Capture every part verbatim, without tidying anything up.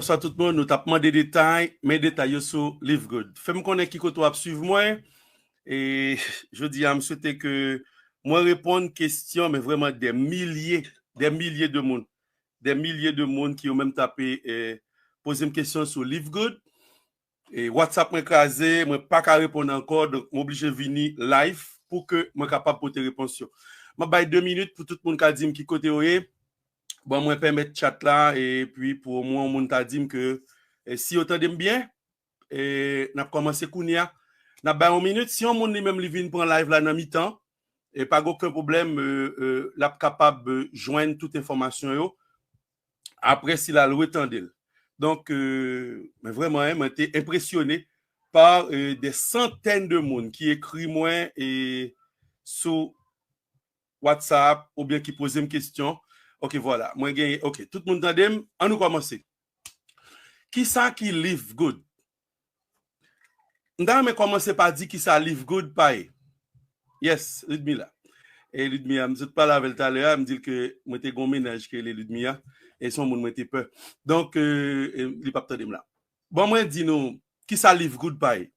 Bonswa tout moun, nou t ap mande detay, men detay yo sou Live Good. Fè m konnen ki kote w ap swiv mwen. E jodi a, m swete ke mwen reponn kesyon, men vrèman de milye, de milye de moun. De milye de moun ki yo menm t ap, eh, poze m kesyon sou Live Good. E WhatsApp mwen kraze, mwen pa ka reponn ankò, donk mwen oblije vini live pou ke mwen kapab pote repons yo. M ap bay de minit pou tout moun ka di m ki kote yo ye. Bon, mwen pèmèt chat la, epi pou omwen yon moun ta di m ke, e, si yo tande m byen, e, n ap kòmanse kounye a. N ap bay yon minit. Si yon moun li menm li vin pran live la nan mitan, e pa gen okenn pwoblèm, e, e, l ap kapab, e, jwenn tout enfòmasyon yo. Apre, si l al retande l. Donk, e, men vrèman, en, mwen te enpresyone pa, e, de santèn de moun ki ekri mwen, e, sou WhatsApp oubyen ki poze m kesyon. Ok, vwala. Mwen genyen, ok, tout moun tande m. An nou kòmanse. Kisa ki Live Good? M ta renmen kòmanse pa di kisa Live Good pa ye. Yes, Ludmila. E Ludmila, m sot pale avè l talè a, m di l ke mwen te gon mennaj ki rele Ludmila, e se yon moun mwen te pè. Donk, e, e, li p ap tande m la. Bon, mwen di nou, kisa Live Good pa ye?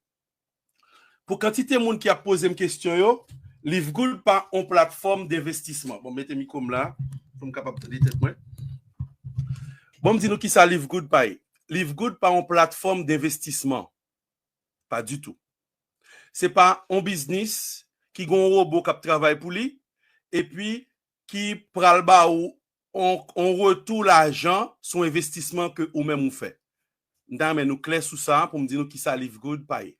Pou kantite moun ki ap poze m kesyon yo, Live Good pa on platfòm denvestisman. Bon, mete mikwo m la, pou m kapab tande tèt mwen. Bon, m di nou kisa Live Good pa ye. Live Good pa on platfòm denvestisman. Pa ditou. Se pa on biznis ki gen on wobo k ap travay pou li, epi ki pral ba ou on, on retou lajan sou envestisman ke ou menm ou fè. M ta renmen nou klè sou sa pou m di nou kisa Live Good pa ye.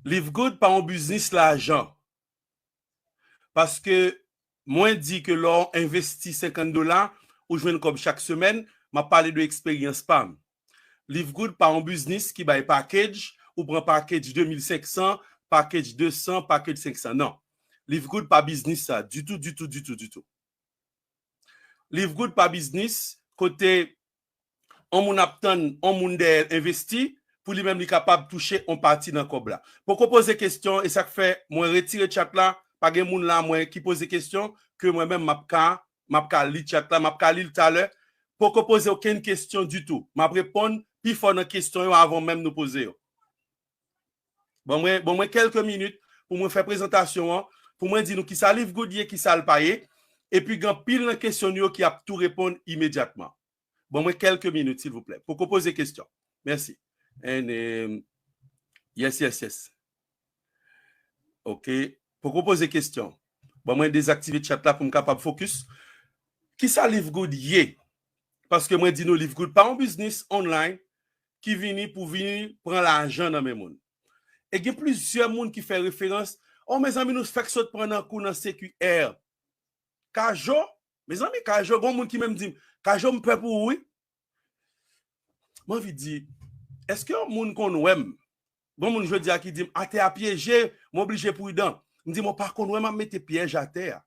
Live Good pa on biznis lajan. Paske mwen di ke lè w envesti senkant dola, ou jwenn kòb chak semèn, m ap pale de eksperyans pa m. Live Good pa yon biznis ki bay package, ou pran package de mil senk san, package de san, package senk san. Non. Live Good pa biznis sa ditou, ditou, ditou, ditou. Live Good pa biznis kote on moun ap tann on moun dèyè l envesti pou li menm li kapab touche on pati nan kòb la. Poko poze kesyon, e sa k fè mwen retire chat la, pa gen moun la mwen ki poze kesyon ke mwen menm m ap ka, m ap ka li chat la, m ap ka li l talè. Poko poze okenn kesyon ditou. M ap reponn pi fò nan kesyon yo avan menm nou poze yo. Ban mwen, ban mwen kèlke minit pou mwen fè prezantasyon an, pou mwen di nou kisa Live Good ye, kisa l pa ye, epi gen anpil nan kesyon nou yo ki ap tou reponn imedyatman. Ban mwen kèlke minit, silvouplè. Poko poze kesyon. Mèsi. And, um, yes, yes, yes. Ok. Poko poze kesyon. Ban mwen dezaktive chat la pou m kapab fokis. Kisa Live Good ye? Paske mwen di nou Live Good pa yon biznis online ki vini pou vini pran lajan nan men moun. E gen plizyè moun ki fè referans, oh, mezanmi, nou fèk sot pran nan kou nan C Q R. Kajo, mezanmi, Kajo, gon moun ki menm di m, Kajo, m pè pou ou, wi. M anvi di, èske yon moun konn wè m? Gon moun jodi a ki di m, atè a pyeje, m oblije pridan. M di, mwen pa konn wè m ap mete pyèj atè a.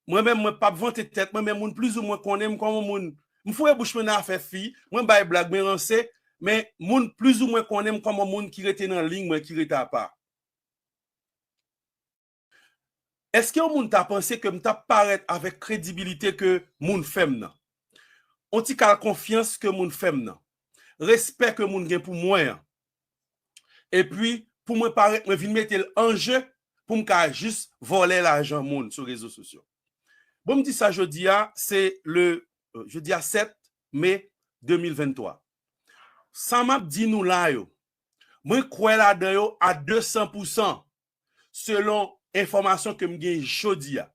Mwen menm, mwen p ap vante tèt mwen, men moun plizoumwen konnen m kòm yon moun. M foure bouch mwen nan afè fi, mwen bay blag, mwen ranse, men moun plizoumwen konnen m kòm yon moun ki rete nan liy mwen, ki rete apa. Èske yon moun ta panse ke m t ap parèt avèk kredibilite ke moun fè m nan? On ti kal konfyans ke moun fè m nan? Respè ke moun gen pou mwen an? Epi, pou mwen parèt, mwen vin mete l an je, pou m ka jis vòlè lajan moun sou rezo sosyo. Bon, m di sa jodi a, se le, euh, jodi a sèt me de mil venntwa. Sa m ap di nou la yo, mwen kwè ladan yo a de san pou san, selon enfòmasyon ke m gen jodi a.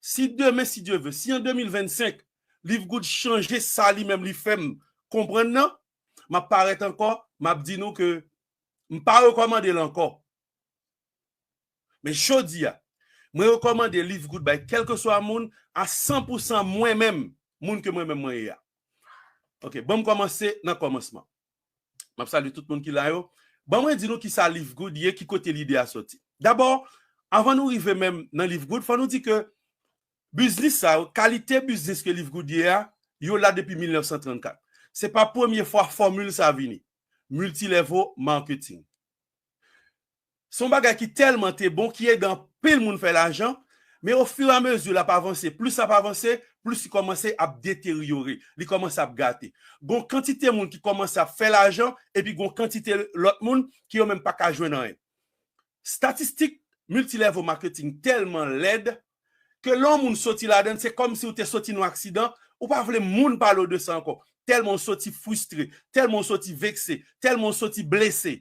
Si demen, si Dye ve, si an de mil vennsenk, Live Good chanje sa li menm li fè m konprann nan, m ap parèt ankò, m ap di nou ke m pa rekòmande l ankò. Men jodi a, mwen rekòmande Live Good bay kèlkeswa moun a san pou san mwen menm, moun ke mwen menm mwen ye a. Ok, ban m kòmanse nan kòmansman. M ap salye tout moun ki la yo. Ban mwen di nou kisa Live Good ye, ki kote lide a soti. Dabò, avan nou rive menm nan Live Good, fò nou di ke biznis sa yo, kalite biznis ke Live Good ye a, yo la depi mil nèf san trannkat. Se pa premye fwa fòmil sa vini. Multilevel marketing. Se yon bagay ki tèlman te bon, ki ede anpil moun fè lajan, men ofiramezi l ap avanse, plis l ap avanse, plis li kòmanse ap deteryore, li kòmanse ap gate. Gon kantite moun ki kòmanse ap fè lajan, epi gon kantite lòt moun ki yo menm pa ka jwenn anyen. Statistik multilevel marketing tèlman lèd ke lè yon moun soti ladan l, se kòmsi w te soti nan aksidan, ou pa vle moun pale w de sa ankò. Tèlman w soti fristre, tèlman w soti vekse, tèlman w soti blese.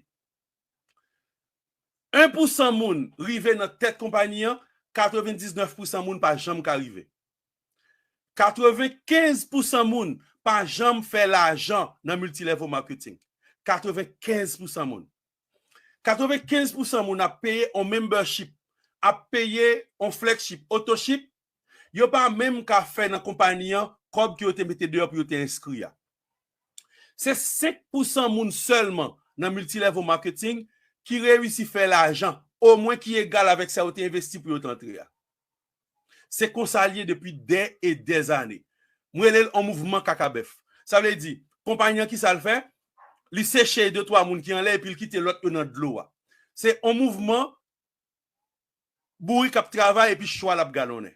En pousan moun rive nan tèt konpayi an, katrevendiznèf pousan moun pa janm ka rive. Katrevenkenz pousan moun pa janm fè lajan nan multilevel marketing. Katrevenkenz pousan moun. Katrevenkenz pousan moun ap peye on membership, ap peye on flagship, autoship, yo pa menm ka fè nan konpayi an kòb ke yo te mete deyò pou yo te enskri a. Se senk pousan moun sèlman nan multilevel marketing ki reyisi fè lajan, omwen ki egal avèk sa yo te envesti pou yo te antre a. Se konsa l ye depi dè e dè zane. Mwen rele l on mouvman kaka bèf. Sa vle di, konpayi an ki sa l fè? Li seche de twa moun ki anlè epi l kite lòt yo nan dlo a. Se on mouvman bourik ap travay epi chwal ap galonnen.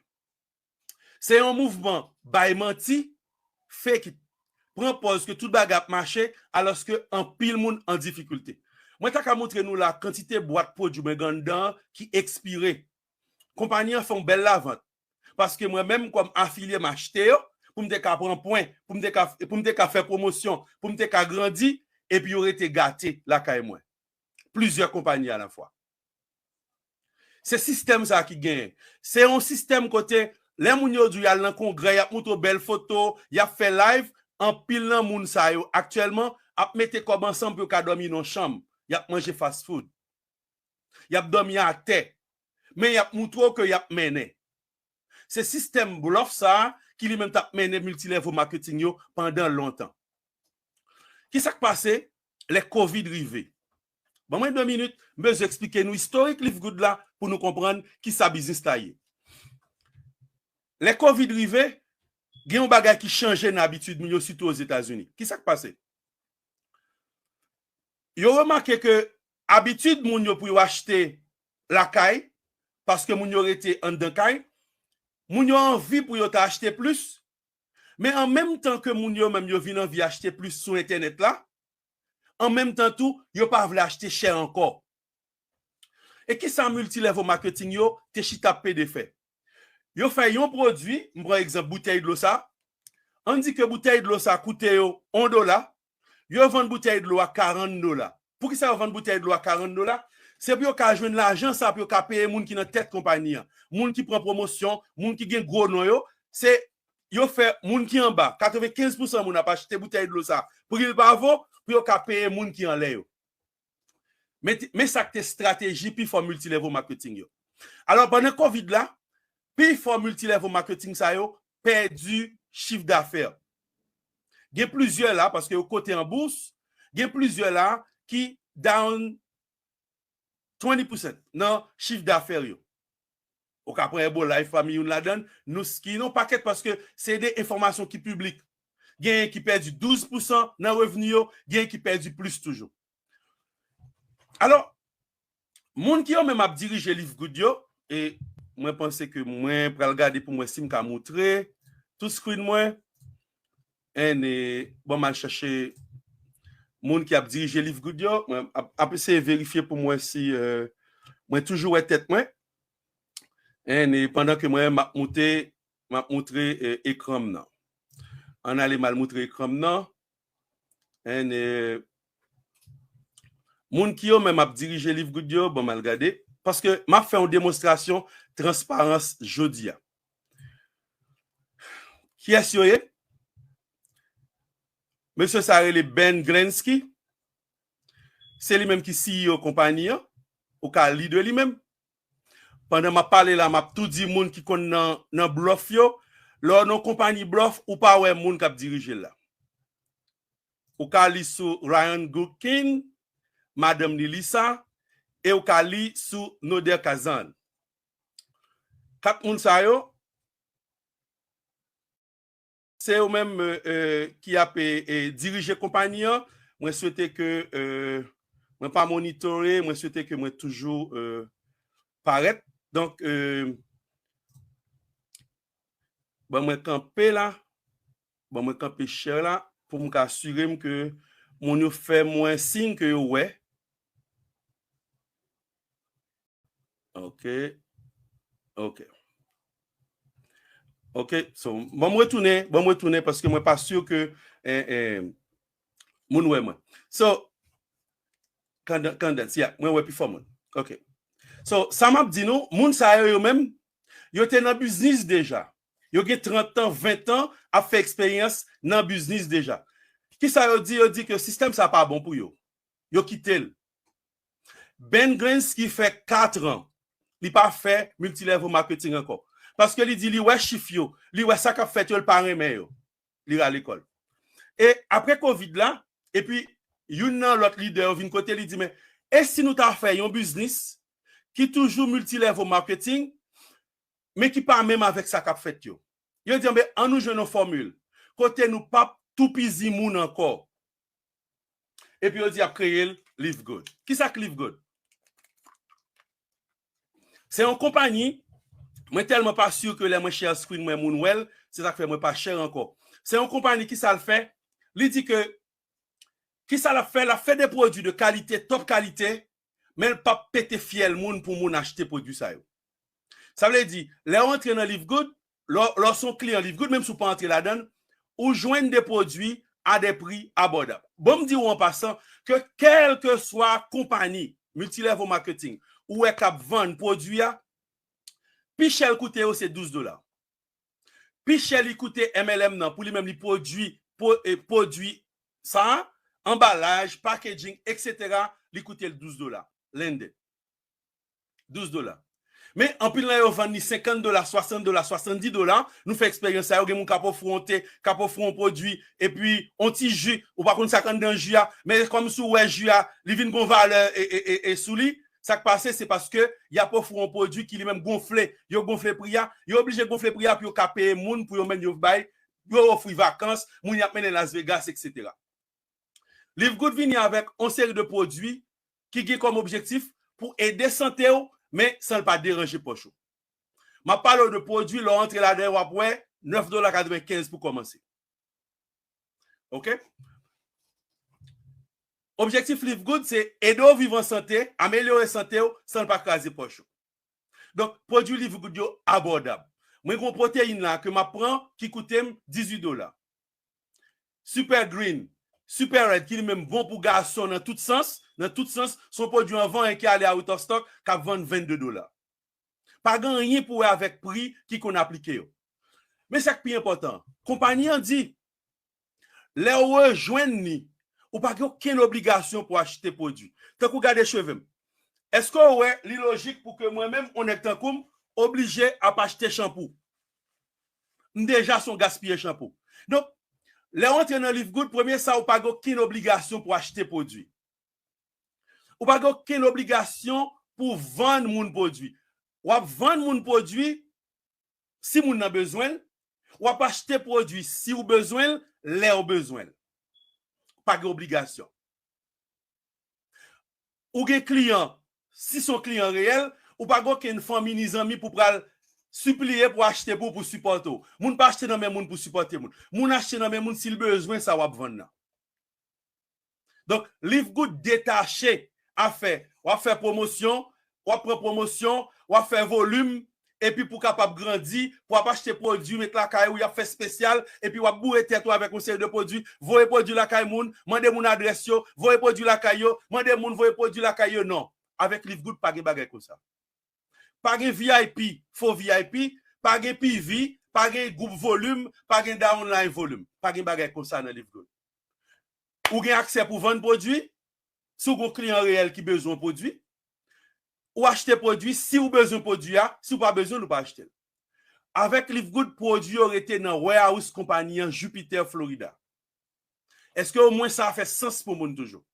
Se yon mouvman bay manti, fake it. Pran pòz ke tout bagay ap mache, alòske anpil moun an difikilte. Mwen ta ka montre nou la kantite bwat pwodui mwen gen anndan an ki ekspire. Konpayi an fè yon bèl lavant. Paske mwen menm kòm afilye m achte yo, pou m te ka pran pwen, pou m te ka, pou m te ka fè pwomosyon, pou m te ka grandi, epi yo rete gate lakay mwen. Plizyè konpayi alafwa. Se sistèm sa ki genyen. Se yon sistèm kote lè moun yo di w y al nan kongrè, y ap montre w bèl foto, y ap fè live, anpil nan moun sa yo aktyèlman ap mete kòb ansanm pou yo ka dòmi nan chanm. Y ap manje fast food. Y ap dòmi atè. Men y ap montre w ke y ap mennen. Se sistèm blòf sa a ki li menm t ap mennen multilevel marketing yo pandan lontan. Ki sa k pase lè kovid rive? Ban mwen de minit, m bezwen eksplike nou istorik Live Good la pou nou konprann ki sa biznis la ye. Lè kovid rive, gen yon bagay ki chanje nan abitid moun yo, sitou Ozetazini. Ki sa k pase? Yo remake ke abitid moun yo pou yo achte lakay, paske moun yo rete anndan kay, moun yo anvi pou yo ta achte plis, men an menm tan ke moun yo menm yo vin anvi achte plis sou entènèt la, an menm tan tou, yo pa vle achte chè ankò. E ki sa multilevel marketing yo te chita ap pede fè? Yo fè yon pwodui, m pran egzanp boutèy dlo sa, ann di ke boutèy dlo sa koute yo yon dola, yo vann boutèy dlo a karant dola. Poukisa yo vann boutèy dlo a karant dola? Se pou yo ka jwenn lajan sa pou yo ka peye moun ki nan tèt konpayi an, moun ki pran pwomosyon, moun ki gen gwo non yo. Se yo fè moun ki anba, katrevenkenz pousan moun ap achte boutèy dlo sa pri l pa vo, pou yo ka peye moun ki anlè yo. Men, men sa k te estrateji pifò multilevel marketing yo. Alò, pandan kovid la, pifò multilevel marketing sa yo pèdi chif dafè. Gen plizyè la, paske yo kote an bous, gen plizyè la ki down twenty percent nan chif dafè yo. Ou ka pran Herbalife pami youn ladan, Nuski, non pakèt, paske se de enfòmasyon ki piblik. Genyen ki pèdi douz pousan nan revni yo, genyen ki pèdi plis toujou. Alò, moun ki yo menm ap dirije Live Good yo, e mwen panse ke mwen pral gade pou mwen si m ka moutre tou screen mwen. And, e, bon, m al chache moun ki ap dirije Live Good yo. Mwen ap, ap eseye verifye pou mwen si, e, mwen toujou wè tèt mwen. And, e, pandan ke mwen, m ap moute, m ap moutre, e, ekran m nan. Ann ale m al moutre ekran m nan. And, e, moun ki yo menm ap dirije Live Good yo, bon, m al gade. Paske m ap fè yon demonstrasyon transparans jodi a. Kiyès yo ye? Mesye sa rele Ben Glinsky. Se li menm ki C E O konpayi an. Ou ka li de li menm. Pandan m ap pale la, m ap tou di moun ki konn nan, nan blòf yo. Lè w nan konpayi blòf, ou pa wè moun k ap dirije l la. Ou ka li sou Ryan Goodkin, madanm li Lisa, e ou ka li sou Nader Kazan. Kat moun sa yo, se yo menm, e, e, ki ap, e, e, dirije konpayi an. Mwen swete ke, e, mwen pa monitore, mwen swete ke mwen toujou, e, parèt. Donk, e, Ban mwen kanpe la. Ban mwen kanpe share la pou m ka asire m ke moun yo fè mwen siy ke yo wè. Ok. Ok. Ok, so, ban m retounen, ban m retounen paske mwen pa si ke eh, eh, moun wè mwen. So, Candence, yeah, mwen wè pi fò moun. Ok. So, sa m ap di nou, moun sa yo, yo menm, yo te nan biznis deja. Yo gen trant an, ven an ap fè eksperyans nan biznis deja. Kisa yo di? Yo di ke sistèm sa pa bon pou yo. Yo kite l. Ben Greenski fè kat an, li pa fè multilevel marketing ankò. Paske li di li wè chif yo, li wè sa k ap fèt yo, li pa renmen yo. Li rale kò l. E apre kovid la, epi youn nan lòt lidè yo vin kote li di, men, e si nou ta fè yon biznis ki toujou multilevel marketing, men ki pa menm avèk sa k ap fèt yo? Yo di, anben, an nou jwenn yon fòmil kote nou p ap toupizi moun ankò. Epi yo di y ap kreye l Live Good. Kisa k Live Good? Se yon konpayi, mwen tèlman pa si ke lè mwen share screen mwen moun wè l, se sa k fè mwen pa share ankò. Se yon konpayi, kisa l fè? Li di ke, kisa l ap fè? L ap fè de pwodui de kalite, top kalite, men l p ap pete fyèl moun pou moun achte pwodui sa yo. Sa vle di, lè w antre nan Live Good, lè lè w se yon kliyan Live Good, menm si w pa antre ladan l, ou jwenn de pwodui a de pri abòdab. Bon, m di w an pasan ke kèlkeswa konpayi multilevel marketing ou wè k ap vann pwodui a, pi chè l koute yo se douz dola. Pi chè li koute M L M nan pou li menm li pwodui, pwo- eh, pwodui sa a, anbalaj, packaging, et cetera, li koute l douz dola. Lende. Douz dola. Men anpil nan yo vann li senkant dola, swasant dola, swasanndis dola. Nou fè eksperyans sa yo, gen moun k ap ofri w yon te, k ap ofri w yon pwodui, epi yon ti ji, ou pa konn sa k anndan ji a, men kòmsi w wè ji a, li vin gon valè e, e, e, e sou li. Sa k pase, se paske y ap ofri w yon pwodui ki li menm gonfle. Yo gonfle pri a, yo oblije gonfle pri a pou yo ka peye moun, pou yo mennen yo bay, yo ofri vakans, moun y ap mennen Las Vegas, et cetera. Live Good vini avèk yon seri de pwodui ki gen kòm objektif pou ede sante w, men san l pa deranje pòch ou. M ap pale w de pwodui, lè w antre ladan yo, w ap wè nèf dola katrevenkenz pou kòmanse. Ok? Objektif Live Good, se ede w viv an sante, amelyore sante w, san l pa kraze pòch ou. Donk, pwodui Live Good yo abòdab. Mwen gen yon pwoteyin la ke m ap pran ki koute m dizuit dola. Super Green, Super Red, ki li menm bon pou gason nan tout sans, nan tout sans, se yon pwodui an van e ki ale out of stock, k ap vann vennde dola. Pa gen anyen pou wè avèk pri ki konn aplike yo. Men sa k pi enpòtan, konpayi an di, lè w rejwenn li, ou pa gen okenn obligasyon pou achte pwodui. Tankou gade cheve m. Èske w wè li lojik pou ke mwen menm, yon nèg tankou m, oblije ap achte chanpou? M deja se yon gaspiye chanpou. Donk, lè w antre nan Live Good, premye sa, ou pa gen okenn obligasyon pou achte pwodui. Ou pa gen okenn obligasyon pou vann moun pwodui. W ap vann moun pwodui si moun nan bezwen l, w ap achte pwodui si w bezwen l, lè w bezwen l. Pa gen obligasyon. Ou gen kliyan, si se yon kliyan reyèl, ou pa gen okenn fanmi ni zanmi pou pral sipliye pou achte pou, pou sipòte w. Moun pa achte nan men moun pou sipòte moun. Moun achte nan men moun si l bezwen sa w ap vann nan. Donk, Live Good detache afè. W ap fè pwomosyon, w ap pran pwomosyon, w ap fè volim, epi pou w kapab grandi, pou w ap achte pwodui, met lakay ou, y ap fè espesyal, epi w ap boure tèt ou avèk yon seri de pwodui, voye pwodui lakay moun, mande moun adrès yo, voye pwodui lakay yo, mande moun voye pwodui lakay yo, non. Avèk Live Good, pa gen bagay konsa. Pa gen V I P, fo V I P, pa gen P V, pa gen gwoup volim, pa gen downline volim. Pa gen bagay konsa nan Live Good. Ou gen aksè pou vann pwodui, si w gen yon kliyan reyèl ki bezwen pwodui, ou achte pwodui, si w bezwen pwodui a, si w pa bezwen l, ou pa achte l. Avèk Live Good, pwodui yo rete nan warehouse konpayi an Jupiter, Florida. Èske omwen sa fè sans pou moun toujou?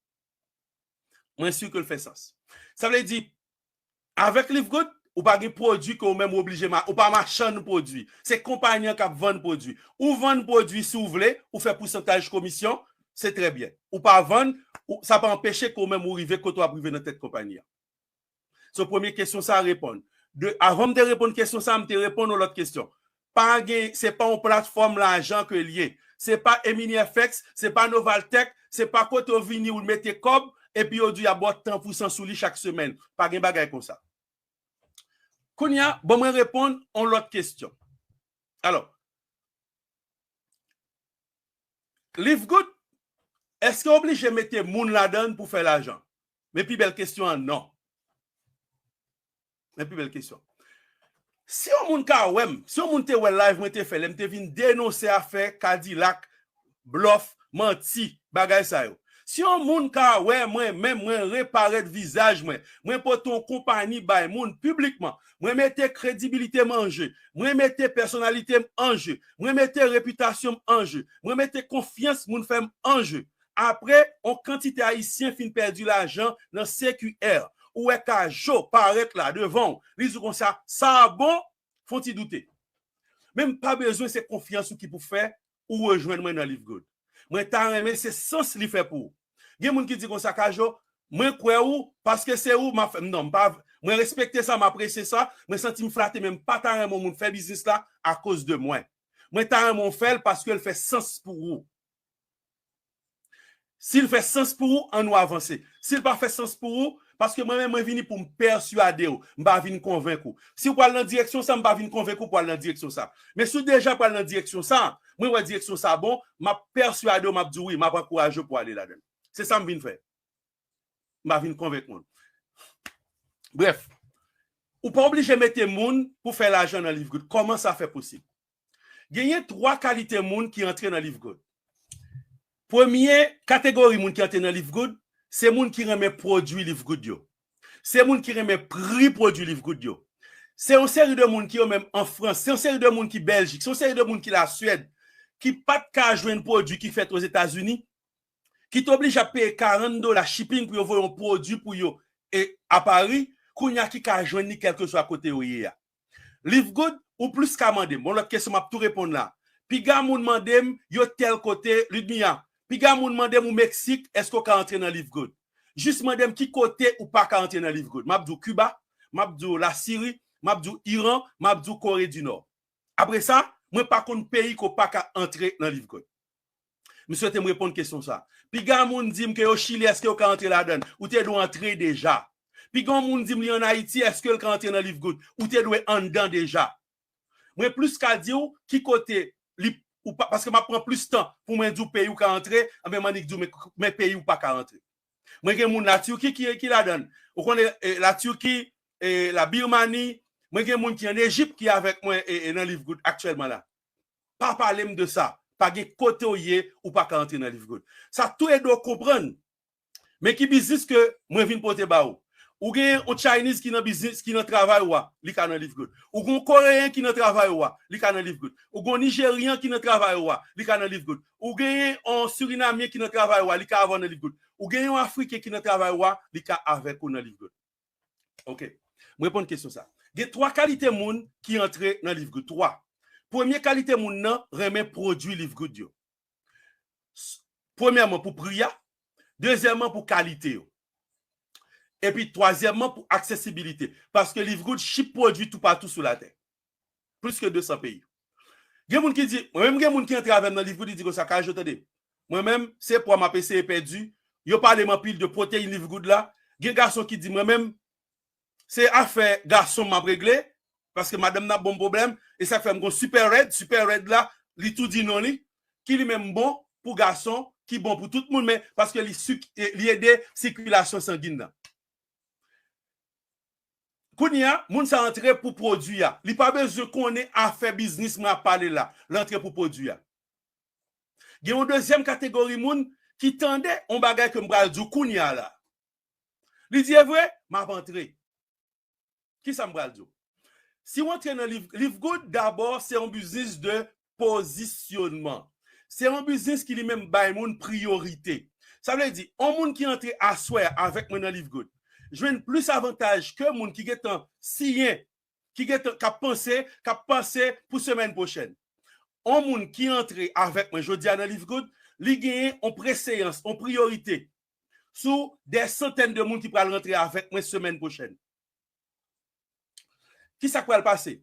Mwen si ke l fè sans. Sa vle di, avèk Live Good, ou pa gen pwodui ke ou menm ou oblije ma-, ou pa machann pwodui. Se konpayi an k ap vann pwodui. Ou vann pwodui si w vle, ou fè pousantaj komisyon, se trè byen. Ou pa vann, ou, sa pa anpeche ke ou menm ou rive kote w ap rive nan tèt konpayi an. So, premye kesyon sa a reponn. De, avan m te reponn kesyon sa a, m te reponn yon lòt kesyon. pa gen, se pa yon platfòm lajan ke l ye. Se pa Emini F X, se pa Novaltech, se pa kote w vini ou mete kòb, epi yo di y ap ba w tan pou san sou li chak semèn. Pa gen bagay konsa. Kounye a, bon, mwen reponn yon lòt kesyon. Alò, Live Good, èske w oblije mete moun ladan l pou fè lajan? Men pi bèl kesyon an, non. Men pi bèl kesyon. Si yon moun ka wè m, si yon moun te wè live mwen te fè, lè m te vin denonse afè Kadilak, blòf, manti, bagay sa yo. Si yon moun ka wè mwen menm, mwen reparèt vizaj mwen, mwen pote yon konpayi bay moun piblikman, mwen mete kredibilite m an je, mwen mete pèsonalite m an je, mwen mete repitasyon m an je, mwen mete konfyans moun fè m an je. Apre, yon kantite Ayisyen fin pèdi lajan nan C Q R. Ou wè Kajo parèt la devan w, li di w konsa, sa bon, fè w ti doute. Men m pa bezwen se konfyans ou ki pou fè ou rejwenn mwen nan Live Good. Mwen ta renmen se sans li fè pou ou. Gen moun ki di konsa, Kajo, mwen kwè ou, paske se ou, m ap fè, non, m pa, mwen respekte sa, m apresye sa, mwen santi m flate, men m pa ta renmen yon moun fè biznis la akoz de mwen. Mwen ta renmen w fè l paske l fè sans pou ou. Si l fè sans pou ou, ann nou avanse. Si l pa fè sans pou ou, paske mwen menm, mwen vini pou m pèswade w, m pa vin konvenk ou. Si w pral nan direksyon sa, m pa vin konvenk ou pou al nan direksyon sa. Men si w deja pral nan direksyon sa, mwen wè direksyon sa bon, m ap pèswade w, m ap di w wi, m ap ankouraje w pou ale ladan l. Se sa m vin fè. M pa vin konvenk moun. Brèf, ou pa oblije mete moun pou fè lajan nan Live Good. Kòman sa fè posib? Genyen twa kalite moun ki antre nan Live Good. Premye kategori moun ki antre nan Live Good, se moun ki renmen pwodui Live Good yo. Se moun ki renmen pri pwodui Live Good yo. Se yon seri de moun ki yo menm an Frans, se yon seri de moun ki Bèljik, se yon seri de moun ki Laswèd, ki pa t ka jwenn pwodui ki fèt Ozetazini, ki te oblije ap peye karant dola shipping pou yo voye yon pwodui pou yo e a Pari, kounye a ki ka jwenn li kèlkeswa kote yo ye a. Live Good, ou plis ka mande m. Bon, lòt kesyon m ap tou reponn la. Piga moun mande m, yo tèl kote, Ludmilla. Piga moun mande m ou Meksik, èske w ka antre nan Live Good? Jis mande m ki kote ou pa ka antre nan Live Good. M ap di w Kiba, m ap di w Lasiri, m ap di w Iran, m ap di w Kore di Nò. Apre sa, mwen pa konn peyi ke w pa ka antre nan Live Good. M swete m reponn kesyon sa. Piga moun di m ke yo Chili, èske yo ka antre ladan l? Ou te dwe antre deja. Piga yon moun di m li ann Ayiti, èske l ka antre nan Live Good? Ou te dwe anndan deja. Mwen plis ka di w ki kote li, ou pa, paske m ap pran plis tan pou mwen di w peyi ou ka antre, anben m annik di w men, men peyi ou pa ka antre. Mwen gen moun Latirki ki, ki ladan l. Ou konnen, eh, Latirki, eh, Labirmani, mwen gen moun ki ann Ejip ki avèk mwen, eh, eh, nan Live Good aktyèlman la. Pa pale m de sa. Pa gen kote w ye, ou pa ka antre nan Live Good. Sa tou ede w konprann. Men ki biznis ke mwen vin pote ba ou. Ou gen yon Chinese ki nan biznis, ki nan travay ou a, li ka nan Live Good. Ou gen yon Koreyen ki nan travay ou a, li ka nan Live Good. Ou gen yon Nijeryen ki nan travay ou a, li ka nan Live Good. Ou gen yon Sirinamyen ki nan travay ou a, li ka avè w nan Live Good. Ou gen yon Afriken ki nan travay ou a, li ka avèk ou nan Live Good. Ok. Mwen reponn kesyon sa. Gen twa kalite moun ki antre nan Live Good. Twa. Premye kalite moun nan renmen pwodui Live Good yo. S-, premyèman pou pri a, dezyèmman pou kalite yo. Epi twazyèmman pou aksesibilite. Paske Live Good ship pwodui toupatou sou latè. Plis ke de san peyi. Gen moun ki di, mwen menm gen moun ki antre avè m nan Live Good, li di konsa, Kajo, tande. Mwen menm, se pwa m ap eseye pèdi. Yo pale m anpil de pwoteyin Live Good la. Gen gason ki di, mwen menm, se afè gason m ap regle, paske madanm nan ap ban m pwoblèm, e sa k fè m gon Super Red, Super Red la, li tou di non li, ki li menm bon pou gason, ki bon pou tout moun, men paske li sik-, li ede sikilasyon sangin nan. Kounye a, moun sa antre pou pwodui a. Li pa bezwen konnen afè biznis mwen ap pale la. L antre pou pwodui a. Gen yon dezyèm kategori moun ki tande yon bagay ke m pral di w kounye a la. Li di, e vre, m ap antre. Kisa m pral di w? Si w antre nan Live, Live Good, dabò, se yon biznis de pozisyonman. Se yon biznis ki li menm bay moun priyorite. Sa vle di, yon moun ki antre aswè a avèk mwen nan Live Good, jwenn plis avantaj ke moun ki gentan siyen, ki gentan, k ap panse, k ap panse pou semèn pwochèn. Yon moun ki antre avèk mwen jodi a nan Live Good, li genyen yon preseyans, yon priyorite sou dè santèn de moun ki pral rantre avèk mwen semèn pwochèn. Kisa k pral pase?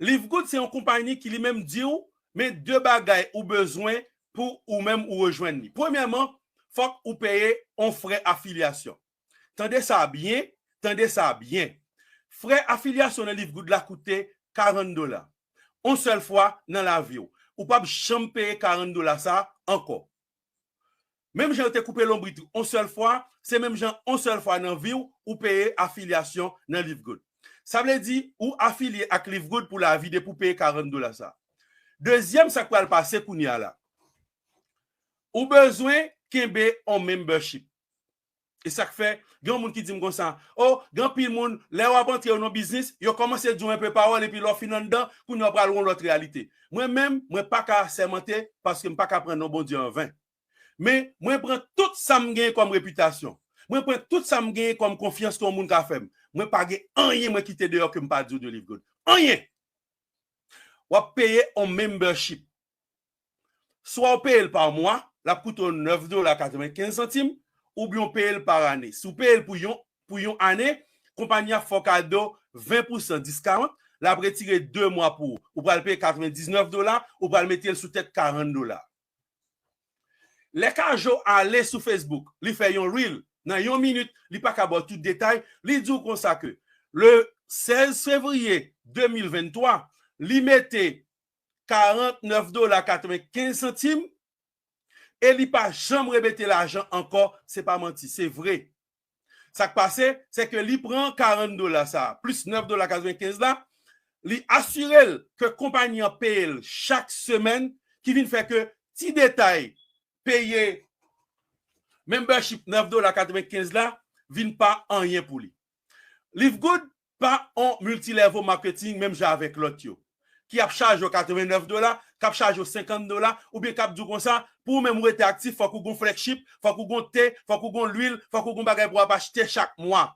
Livegood se yon konpayi ki li menm di w, men de bagay ou bezwen pou ou menm ou rejwenn li. Premyèman, fòk ou peye yon frè afilyasyon. Tande sa byen, tande sa byen. Frè afilyasyon nan Livegood la koute karant dola. Yon sèl fwa nan lavi w. Ou p ap janm peye karant dola sa ankò. Menm jan yo te koupe lonbrit ou yon sèl fwa, se menm jan yon sèl fwa nan vi w, ou peye afilyasyon nan Livegood. Sa vle di, ou afilye ak Livegood pou lavi depi w peye karant dola sa. Dezyèm, sa k pral pase kounye a la. Ou bezwen kenbe yon membership. E sa k fè, gen yon moun ki di m konsa, o, gen anpil moun, lè w ap antre nan yon biznis, yo kòmanse di w enpe pawòl, epi lè w fin anndan, kounye a w pral yon lòt reyalite. Mwen menm, mwen pa ka sèmante, paske m pa ka pran non Bondye an ven. Men, mwen pran tout sa m genyen kòm repitasyon. Mwen pran tout sa m genyen kòm konfyans ke yon moun ka fè m. Mwen pa gen anyen mwen kite deyò ke m pa di w de Livegood. Anyen! W ap peye yon membership. Swa w peye l pa mwa, l ap koute w nèf dola katrevenkenz santim, oubyen w peye l pa ane. Si w peye l pou yon, pou yon ane, konpayi a fè w kado ven pousan discount, l ap retire de mwa pou ou. Ou pral peye katrevendiznèf dola, ou pral mete l sou tèt karant dola. Lè Kajo ale sou Facebook, li fè yon reel, nan yon minit, li pa ka ba w tout detay, li di w konsa ke le sèz fevriye de mil venntwa, li mete karantnèf dola katrevenkenz santim e li pa janm remete lajan ankò, se pa manti, se vre. Sa k pase, se ke li pran karant dola sa, plis nèf dola katrevenkenz la, li asire l ke konpayi an peye l chak semèn, ki vin fè ke ti detay peye membership nèf dola katrevenkenz la vin pa anyen pou li. Livegood pa on multilevel marketing menm jan avèk lòt yo. Ki ap chaje w katrevennèf dola, k ap chaje w senkant dola, oubyen k ap di w konsa, pou ou menm ou rete aktif, fòk ou gon flèkchip, fòk ou gon te, fòk ou gon lwil, fòk ou gon bagay pou w ap achte chak mwa.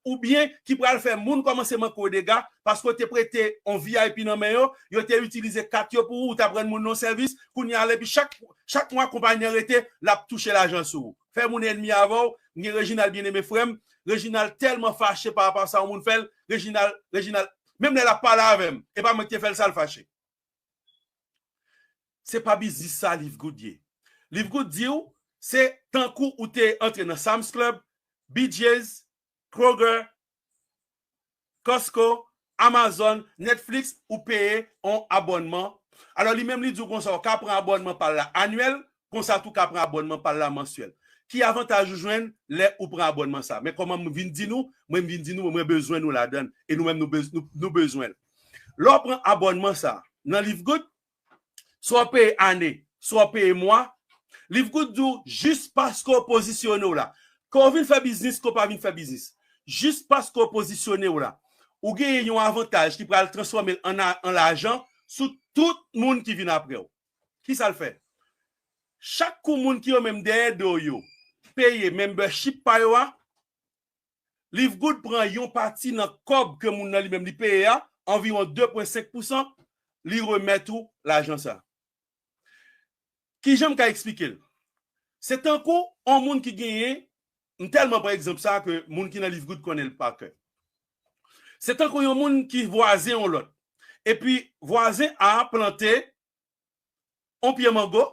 Oubyen ki pral fè moun kòmanse manke w dega, paske w te prete on V I P nan men yo, yo te itilize kat yo pou ou, ou t ap rann moun nan sèvis, kounye a la, epi chak, chak mwa konpayi an rete, l ap touche lajan sou ou. Fè moun ènmi avè w, m gen Reginald byeneme frè m, Reginald tèlman fache pa rapò a sa yon moun fè l, Reginald, Reginald, menm lè l ap pale avè m, e pa mwen ki te fè l sa, l fache. Se pa biznis sa Livegood ye. Livegood di w, se tankou ou te antre nan Sam's Club, B J's, Kroger, Costco, Amazon, Netflix, ou peye on abònman. Alò, li menm li di w konsa, ou ka pran abònman pa l la anyèl, konsa tou ka pran abònman pa l la mansyèl. Ki avantaj ou jwenn lè ou pran abònman sa? Men kòman m vin di nou, mwen m vin di nou, mwen bezwen nou ladan l, e nou menm nou bez-, nou, nou bezwen l. Lè w pran abònman sa nan Livegood, swa w peye ane, swa w peye mwa, Livegood di w jis paske w pozisyone w la. Ke w vin fè biznis, ke w pa vin fè biznis. Jis paske w pozisyone w la, ou genyen yon avantaj ki pral transfòme l an a-, an lajan sou tout moun ki vin apre w. Kisa l fè? Chak kou moun ki yo menm dèyè do yo peye membership pa yo a, Livegood pran yon pati nan kòb ke moun nan li menm li peye a, anviwon de pwen senk pousan, li remèt ou lajan sa. Kijan m ka eksplike l? Se tankou yon moun ki genyen, m tèlman pran egzanp sa ke moun ki nan Livegood konnen l pa kè. Se tankou yon moun ki vwazen yon lòt. Epi vwazen A plante yon pye mango,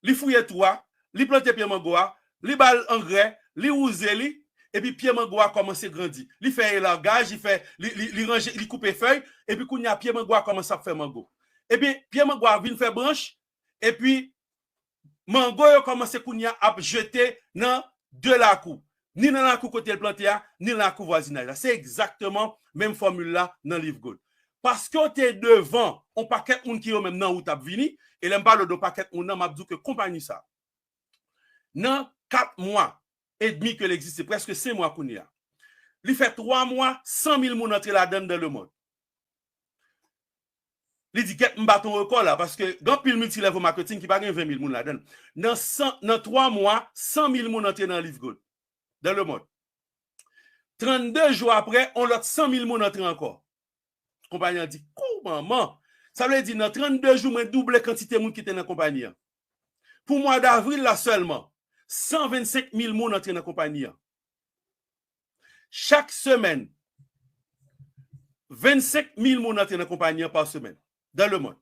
li fouye twou a, li plante pye mango a, li ba l angrè, li wouze li, epi pye mango a kòmanse grandi. Li fè elagaj, li fè, li, li, li ranje, li koupe fèy, epi kounye a pye mango a kòmanse ap fè mango. Epi pye mango a vin fè branch, epi mango yo kòmanse kounye a ap jete nan de lakou. Ni nan lakou kote l plante a, ni nan lakou vwazinaj la. Se egzakteman menm fòmil la nan Livegood. Paske w te devan yon pakèt moun ki yo menm nan wout ap vini, e lè m pale w de yon pakèt moun nan, m ap di w ke konpayi sa, nan kat mwa edmi ke l egziste, prèske senk mwa kounye a, li fè twa mwa, san mil moun antre ladan l dans le monde. Li di, "Gèt, m bat yon rekò la," paske gen anpil multilevel marketing ki pa gen ven mil moun ladan l. Nan san, nan twa mwa, san mil moun antre nan Livegood dans le monde. Trannde jou apre, yon lòt san mil moun antre ankò. Konpayi an di, "Kou manman!" Sa vle di, nan trannde jou, mwen double kantite moun ki te nan konpayi an. Pou mwa davril la sèlman, san vennsenk mil moun antre nan konpayi an. Chak semèn, vennsenk mil moun antre nan konpayi an pa semèn dans le monde.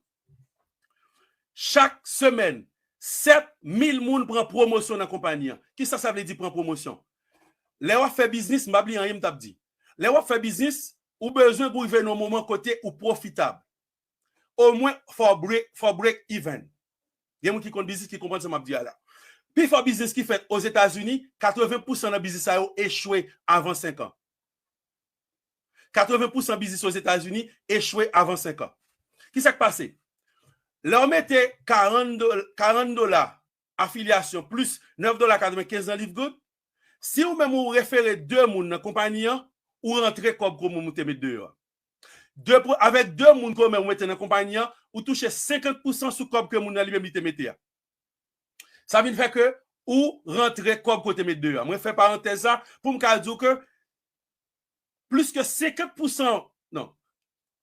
Chak semèn, sèt mil moun pran pwomosyon nan konpayi an. Kisa sa vle di pran pwomosyon? Lè w ap fè biznis, m pa bliye anyen m t ap di. Lè w ap fè biznis, ou bezwen pou rive nan yon moman kote ou pwofitab. Omwen, fò w break, fò w break even. Gen moun ki konn biznis ki konprann sa m ap di a la. Pifò biznis ki fèt Ozetazini, katreven pousan nan biznis sa yo echwe avan senk an. Katreven pousan biznis Ozetazini echwe avan senk an. Kisa k pase? Lè w mete karant do-, karant dola afilyasyon plis nèf dola katrevenkenz nan Livegood, si ou menm ou refere de moun nan konpayi an, ou rantre kòb ke ou menm ou te met deyò a. De pou, avèk de moun ke ou menm ou mete nan konpayi an, ou touche senkant pousan sou kòb ke moun nan li menm li te mete a. Sa vin fè ke ou rantre kòb ke w te met deyò a. Mwen fè parantèz sa pou m ka di w ke plis ke senkant pousan, non,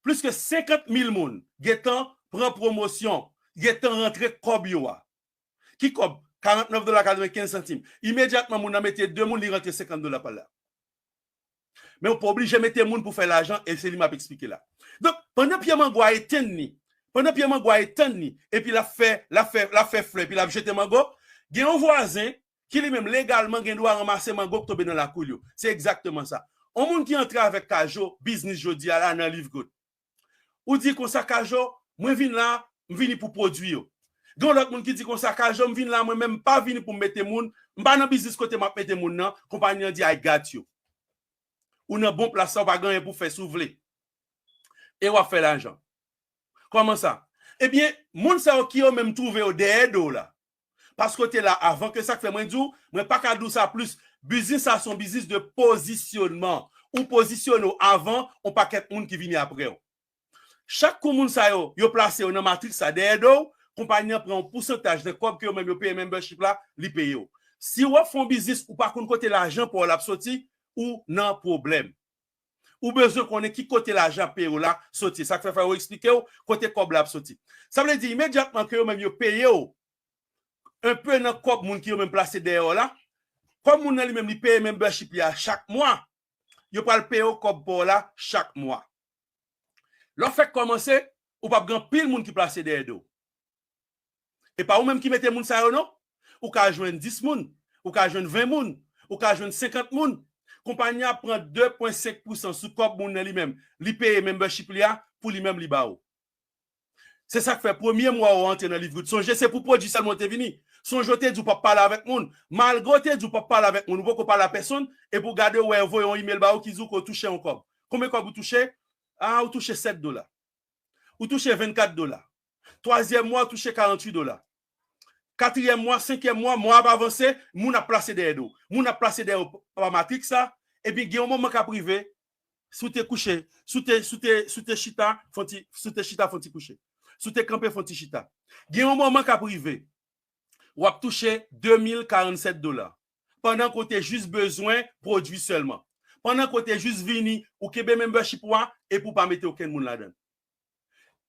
plis ke senkant mil moun gentan pran pwomosyon, gentan rantre kòb yo a. Ki kòb? Karantnèf dola katrevenkenz santim. Imedyatman, moun nan mete de moun, li rantre senkant dola pa la. Men ou pa oblije mete moun pou fè lajan, e se li m ap eksplike la. Donk, pandan pye mango a etenn li, pandan pye mango a etenn li, epi l ap fè, l ap fè, l ap fè flè, epi l ap jete mango, gen yon vwazen ki li menm legalman gen dwa ranmase mango k tonbe nan lakou l yo. Se egzakteman sa. Yon moun ki antre avèk Kajo, biznis jodi a la nan Livegood. Ou di konsa, Kajo, mwen vin la, m vini pou pwodui yo. Gen yon lòt moun ki di konsa, Kajo, m vin la, mwen menm m pa vini pou m mete moun, m pa nan biznis kote m ap mete moun nan, konpayi an di, I got you. Ou nan bon plas la, ou pa gen anyen pou fè si w vle. E w ap fè lajan. Kòman sa? Ebyen, moun sa yo ki yo menm twouve yo dèyè do w la. Paske w te la avan ke sa k fè mwen di w, mwen pa ka di w sa plis. Biznis sa se yon biznis de pozisyonman. Ou pozisyone w avan yon pakèt moun ki vini apre w. Chak kou moun sa yo, yo plase yo nan matriks sa dèyè do w, konpayi an pran yon pousantaj nan kòb ke yo menm yo peye membership la, li peye w. Si w ap fè yon biznis, ou pa konn kote lajan pa w la ap soti, ou nan pwoblèm. Ou bezwen konnen ki kote lajan peye w la soti. Sa k fè fò yo eksplike w kote kòb la ap soti. Sa vle di, imedyatman ke yo menm yo peye w enpe nan kòb moun ki yo menm plase dèyè w la, kòm moun nan li menm li peye membership li a chak mwa, yo pral peye w kòb pa w la chak mwa. Lè w fèk kòmanse, ou p ap gen anpil moun ki plase dèyè do w. E pa ou menm ki mete moun sa yo, non. Ou ka jwenn dis moun, ou ka jwenn ven moun, ou ka jwenn senkant moun. Konpayi a pran de pwen senk pousan sou kòb moun nan li menm. Li peye membership li a, pou li menm li ba w. Se sa k fè premye mwa w antre nan Livegood. Sonje, se pou pwodui sèlman w te vini. Sonje, w te di w p ap pale avèk moun. Malgre w te di w p ap pale avèk moun, ou poko pale a pèsonn, epi w gade w wè yo voye yon email ba ou ki di w ke w touche yon kòb. Konbyen kòb ou touche? A, ou touche sèt dola. Ou touche vennkat dola. Twazyèm mwa, ou touche karanntuit dola. Katriyèm mwa, senkyèm mwa, mwa ap avanse, moun ap plase dèyè do w. Moun ap plase dèyè w pa matriks sa, epi gen yon moman k ap rive, si w te kouche, si w te, si w te, si w te chita, fè yon ti, si w te chita, fè yon ti kouche. Si w te kanpe, fè yon ti chita. Gen yon moman k ap rive, w ap touche de mil karannsèt dola. Pandan ke w te jis bezwen pwodui sèlman. Pandan ke w te jis vini, ou kenbe membership ou a, epi w pa mete okenn moun ladan l.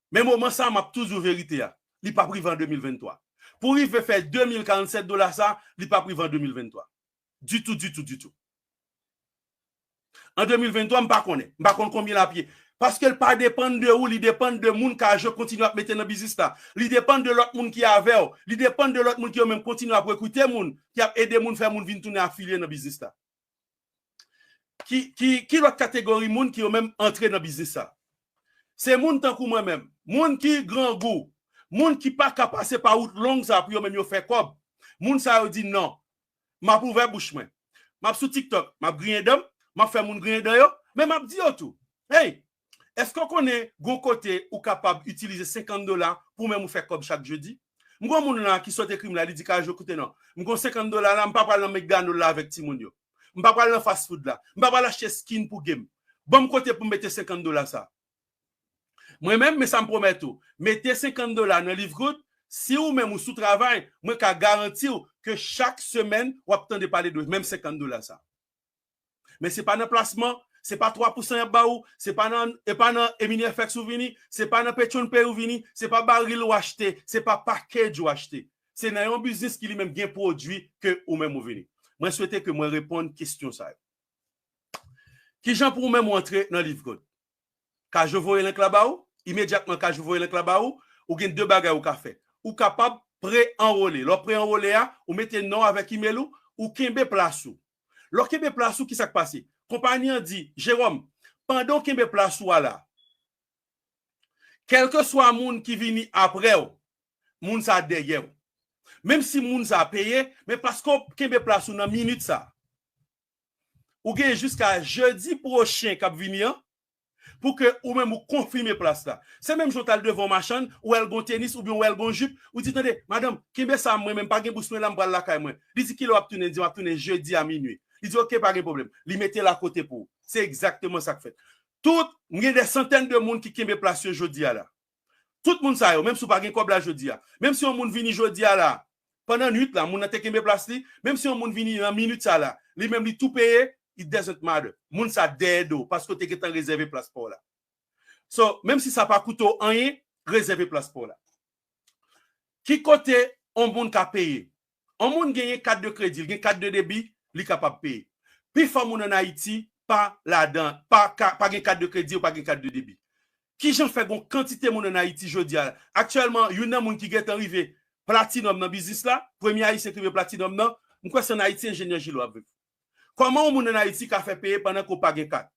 Men moman sa, m ap toujou verite a. Li p ap rive an de mil venntwa. Pou rive fè de mil karannsèt dola sa, li p ap rive an de mil venntwa. Ditou, ditou, ditou. An de mil venntwa, m pa konnen. M pa konn konbyen l ap ye. Paske l pa depann de ou, li depann de moun Kajo kontinye ap mete nan biznis la. Li depann de lòt moun ki avè w. Li depann de lòt moun ki yo menm kontinye ap rekrite moun, ki ap ede moun, fè moun vin tounen afilye nan biznis la. Ki, ki, ki lòt kategori moun ki yo menm antre nan biznis sa? Se moun tankou mwen menm. Moun ki grangou. Moun ki pa ka pase pa wout long sa pou yo menm yo fè kòb. Moun sa yo di non. M ap ouvè bouch mwen. M ap sou TikTok, m ap griyen dan m, m ap fè moun griyen dan yo, men m ap di yo tou. Hey, èske w konnen gon kote ou kapab itilize senkant dola pou menm ou fè kòb chak jedi? M gon moun la ki sot ekri m la, li di, Kajo, koute non. M gon senkant dola la, m pa pral nan McDonald la avèk timoun yo. M pa pral nan fast food la. M pa pral achte skin pou game. Ban m kote pou m mete senkant dola sa. Mwen menm, men sa m pwomèt ou, mete senkant dola nan Livegood, si ou menm ou sou travay, mwen ka garanti w ke chak semèn, w ap tande pale de menm senkant dola sa. Men se pa nan plasman, se pa twa pousan y ap ba ou, se pa nan, e pa nan Emini F X ou vini, se pa nan Patreon Pay ou vini, se pa baril ou achte, se pa package ou achte. Se nan yon biznis ki li menm gen pwodui ke ou menm ou vini. Mwen swete ke mwen reponn kesyon sa yo. Kijan pou ou menm ou antre nan Livegood? Kajo voye link la ba ou, imedyatman Kajo voye link la ba ou, ou gen de bagay ou ka fè. Ou kapab pre-anwole. Lè w pre-anwole a, ou mete non w avèk email ou, ou kenbe plas ou. Lè w kenbe plas ou, ki sa k pase? Konpayi an di, Jewòm, pandan w kenbe plas ou a la, kèlkeswa moun ki vini apre w, moun sa dèyè w. Menm si moun sa peye, men paske w kenbe plas ou nan minit sa, ou gen jiska jedi pwochen k ap vini an, pou ke ou menm ou konfime plas la. Se menm jan w t al devan yon machann, ou wè l gon tenis oubyen ou wè l gon jip, ou di, "Tande, madanm, kenbe sa mwen menm, pa gen bous mwen la, m pral lakay mwen." Li di, "Kilè w ap tounen?" Di, "M ap tounen jedi a minui." Li di, "Oke, pa gen pwoblèm." Li mete l akote pou ou. Se egzakteman sa k fèt. Tout, m gen de santèn de moun ki kenbe plas yo jodi a la. Tout moun sa yo, menm si w pa gen kòb la jodi a, menm si yon moun vini jodi a la, pandan nwit la, moun nan te kenbe plas li, menm si yon moun vini nan minit sa la, li menm li tou peye, it doesn't matter. Moun sa dèyè do w, paske w te gentan rezève plas pa w la. So, menm si sa pa koute w anyen, rezève plas pa w la. Ki kote yon moun ka peye? Yon moun genyen kat de kredi, li gen kat de debi, li kapab peye. Pifò moun ann Ayiti pa ladan, pa, ka, pa gen kat de kredi, yo pa gen kat de debi. Kijan fè gon kantite moun ann Ayiti jodi a? Aktyèlman, youn nan moun ki gentan rive platinum nan biznis la, premye Ayisyen ki rive platinum nan, m kwè se ann Ayiti, enjenyè Jilo ap viv. Kòman yon moun ann Ayiti ka fè peye pandan ke w pa gen kat?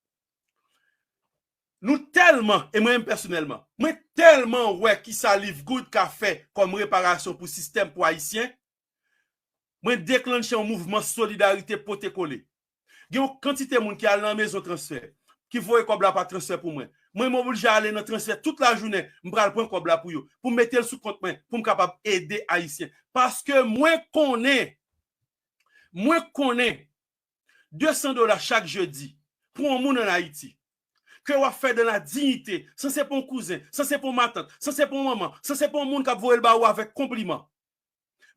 Nou tèlman, e mwen menm pèsonèlman, mwen tèlman wè kisa Live Good ka fè kòm reparasyon pou sistèm pou Ayisyen, mwen deklanche yon mouvman solidarite pote kole. Gen yon kantite moun ki al nan mezon transfè, ki voye kòb la pa transfè pou mwen. Mwen, m oblije ale nan transfè tout lajounen, m pral pran kòb la pou yo, pou m mete l sou kont mwen, pou m kapab ede Ayisyen. Paske mwen konnen, mwen konnen, de san dola chak jedi, pou yon moun ann Ayiti, ke w ap fè dans la dignité, san se pa yon kouzen, san se pa yon matant, san se pa yon manman, san se pa yon moun k ap voye l ba ou avèk konpliman.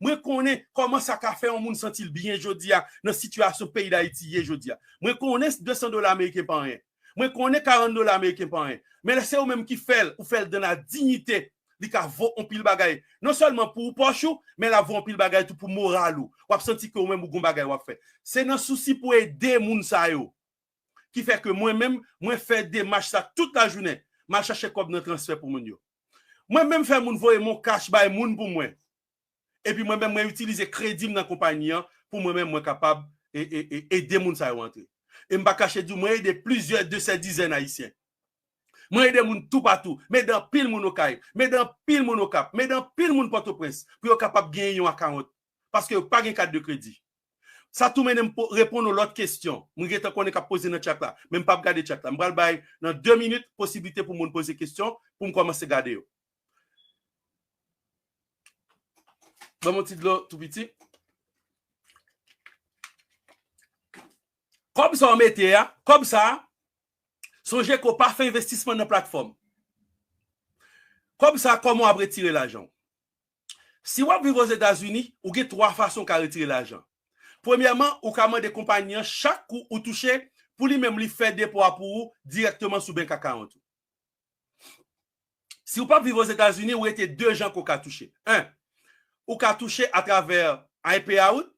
Mwen konnen kòman sa ka fè yon moun santi l byen jodi a nan sitiyasyon peyi Dayiti ye jodi a. Mwen konnen de san dola ameriken pa anyen. Mwen konnen karant dola ameriken pa anyen. Men lè se ou menm ki fè l, ou fè l dans la dignité, li ka vo anpil bagay. Non sèlman pou ou pòch ou, men l ap vo anpil bagay tou pou moral ou. W ap santi ke ou menm ou gon bagay w ap fè. Se nan sousi pou ede moun sa yo ki fè ke mwen menm, mwen fè demach sa tout lajounen. M al chache kòb nan transfè pou moun yo. Mwen menm fè moun voye m yon kach bay moun pou mwen. Epi mwen menm, mwen itilize kredi m nan konpayi an pou mwen menm, mwen kapab e, e, e, ede moun sa yo antre. E m pa kache di w, mwen ede plizyè de sè dizèn Ayisyen. Mwen ede moun toupatou. M ede anpil moun Okay. M ede anpil moun Okap. M ede anpil moun Pòtoprens pou yo kapab genyen yon akawont. Paske yo pa gen kat de kredi. Sa tou mennen m pou reponn yon lòt kesyon. Mwen gentan konnen k ap poze nan chat la, men m p ap gade chat la. M pral bay nan de minit posiblite pou moun poze kesyon, pou m kòmanse gade yo. Ban m yon ti dlo tou piti. Kòb sa w mete a, kòb sa, sonje ke w pa fè envestisman nan platfòm. Kòb sa, kòman w ap retire lajan w? Si w ap viv Ozetazini, ou gen twa fason w ka retire lajan. Premyèman, ou ka mande konpayi an chak kou ou touche pou li menm li fè depo a pou ou dirèkteman sou bank account ou. Si w p ap viv Ozetazini, ou rete de jan ke w ka touche. En, ou ka touche atravè iPayout,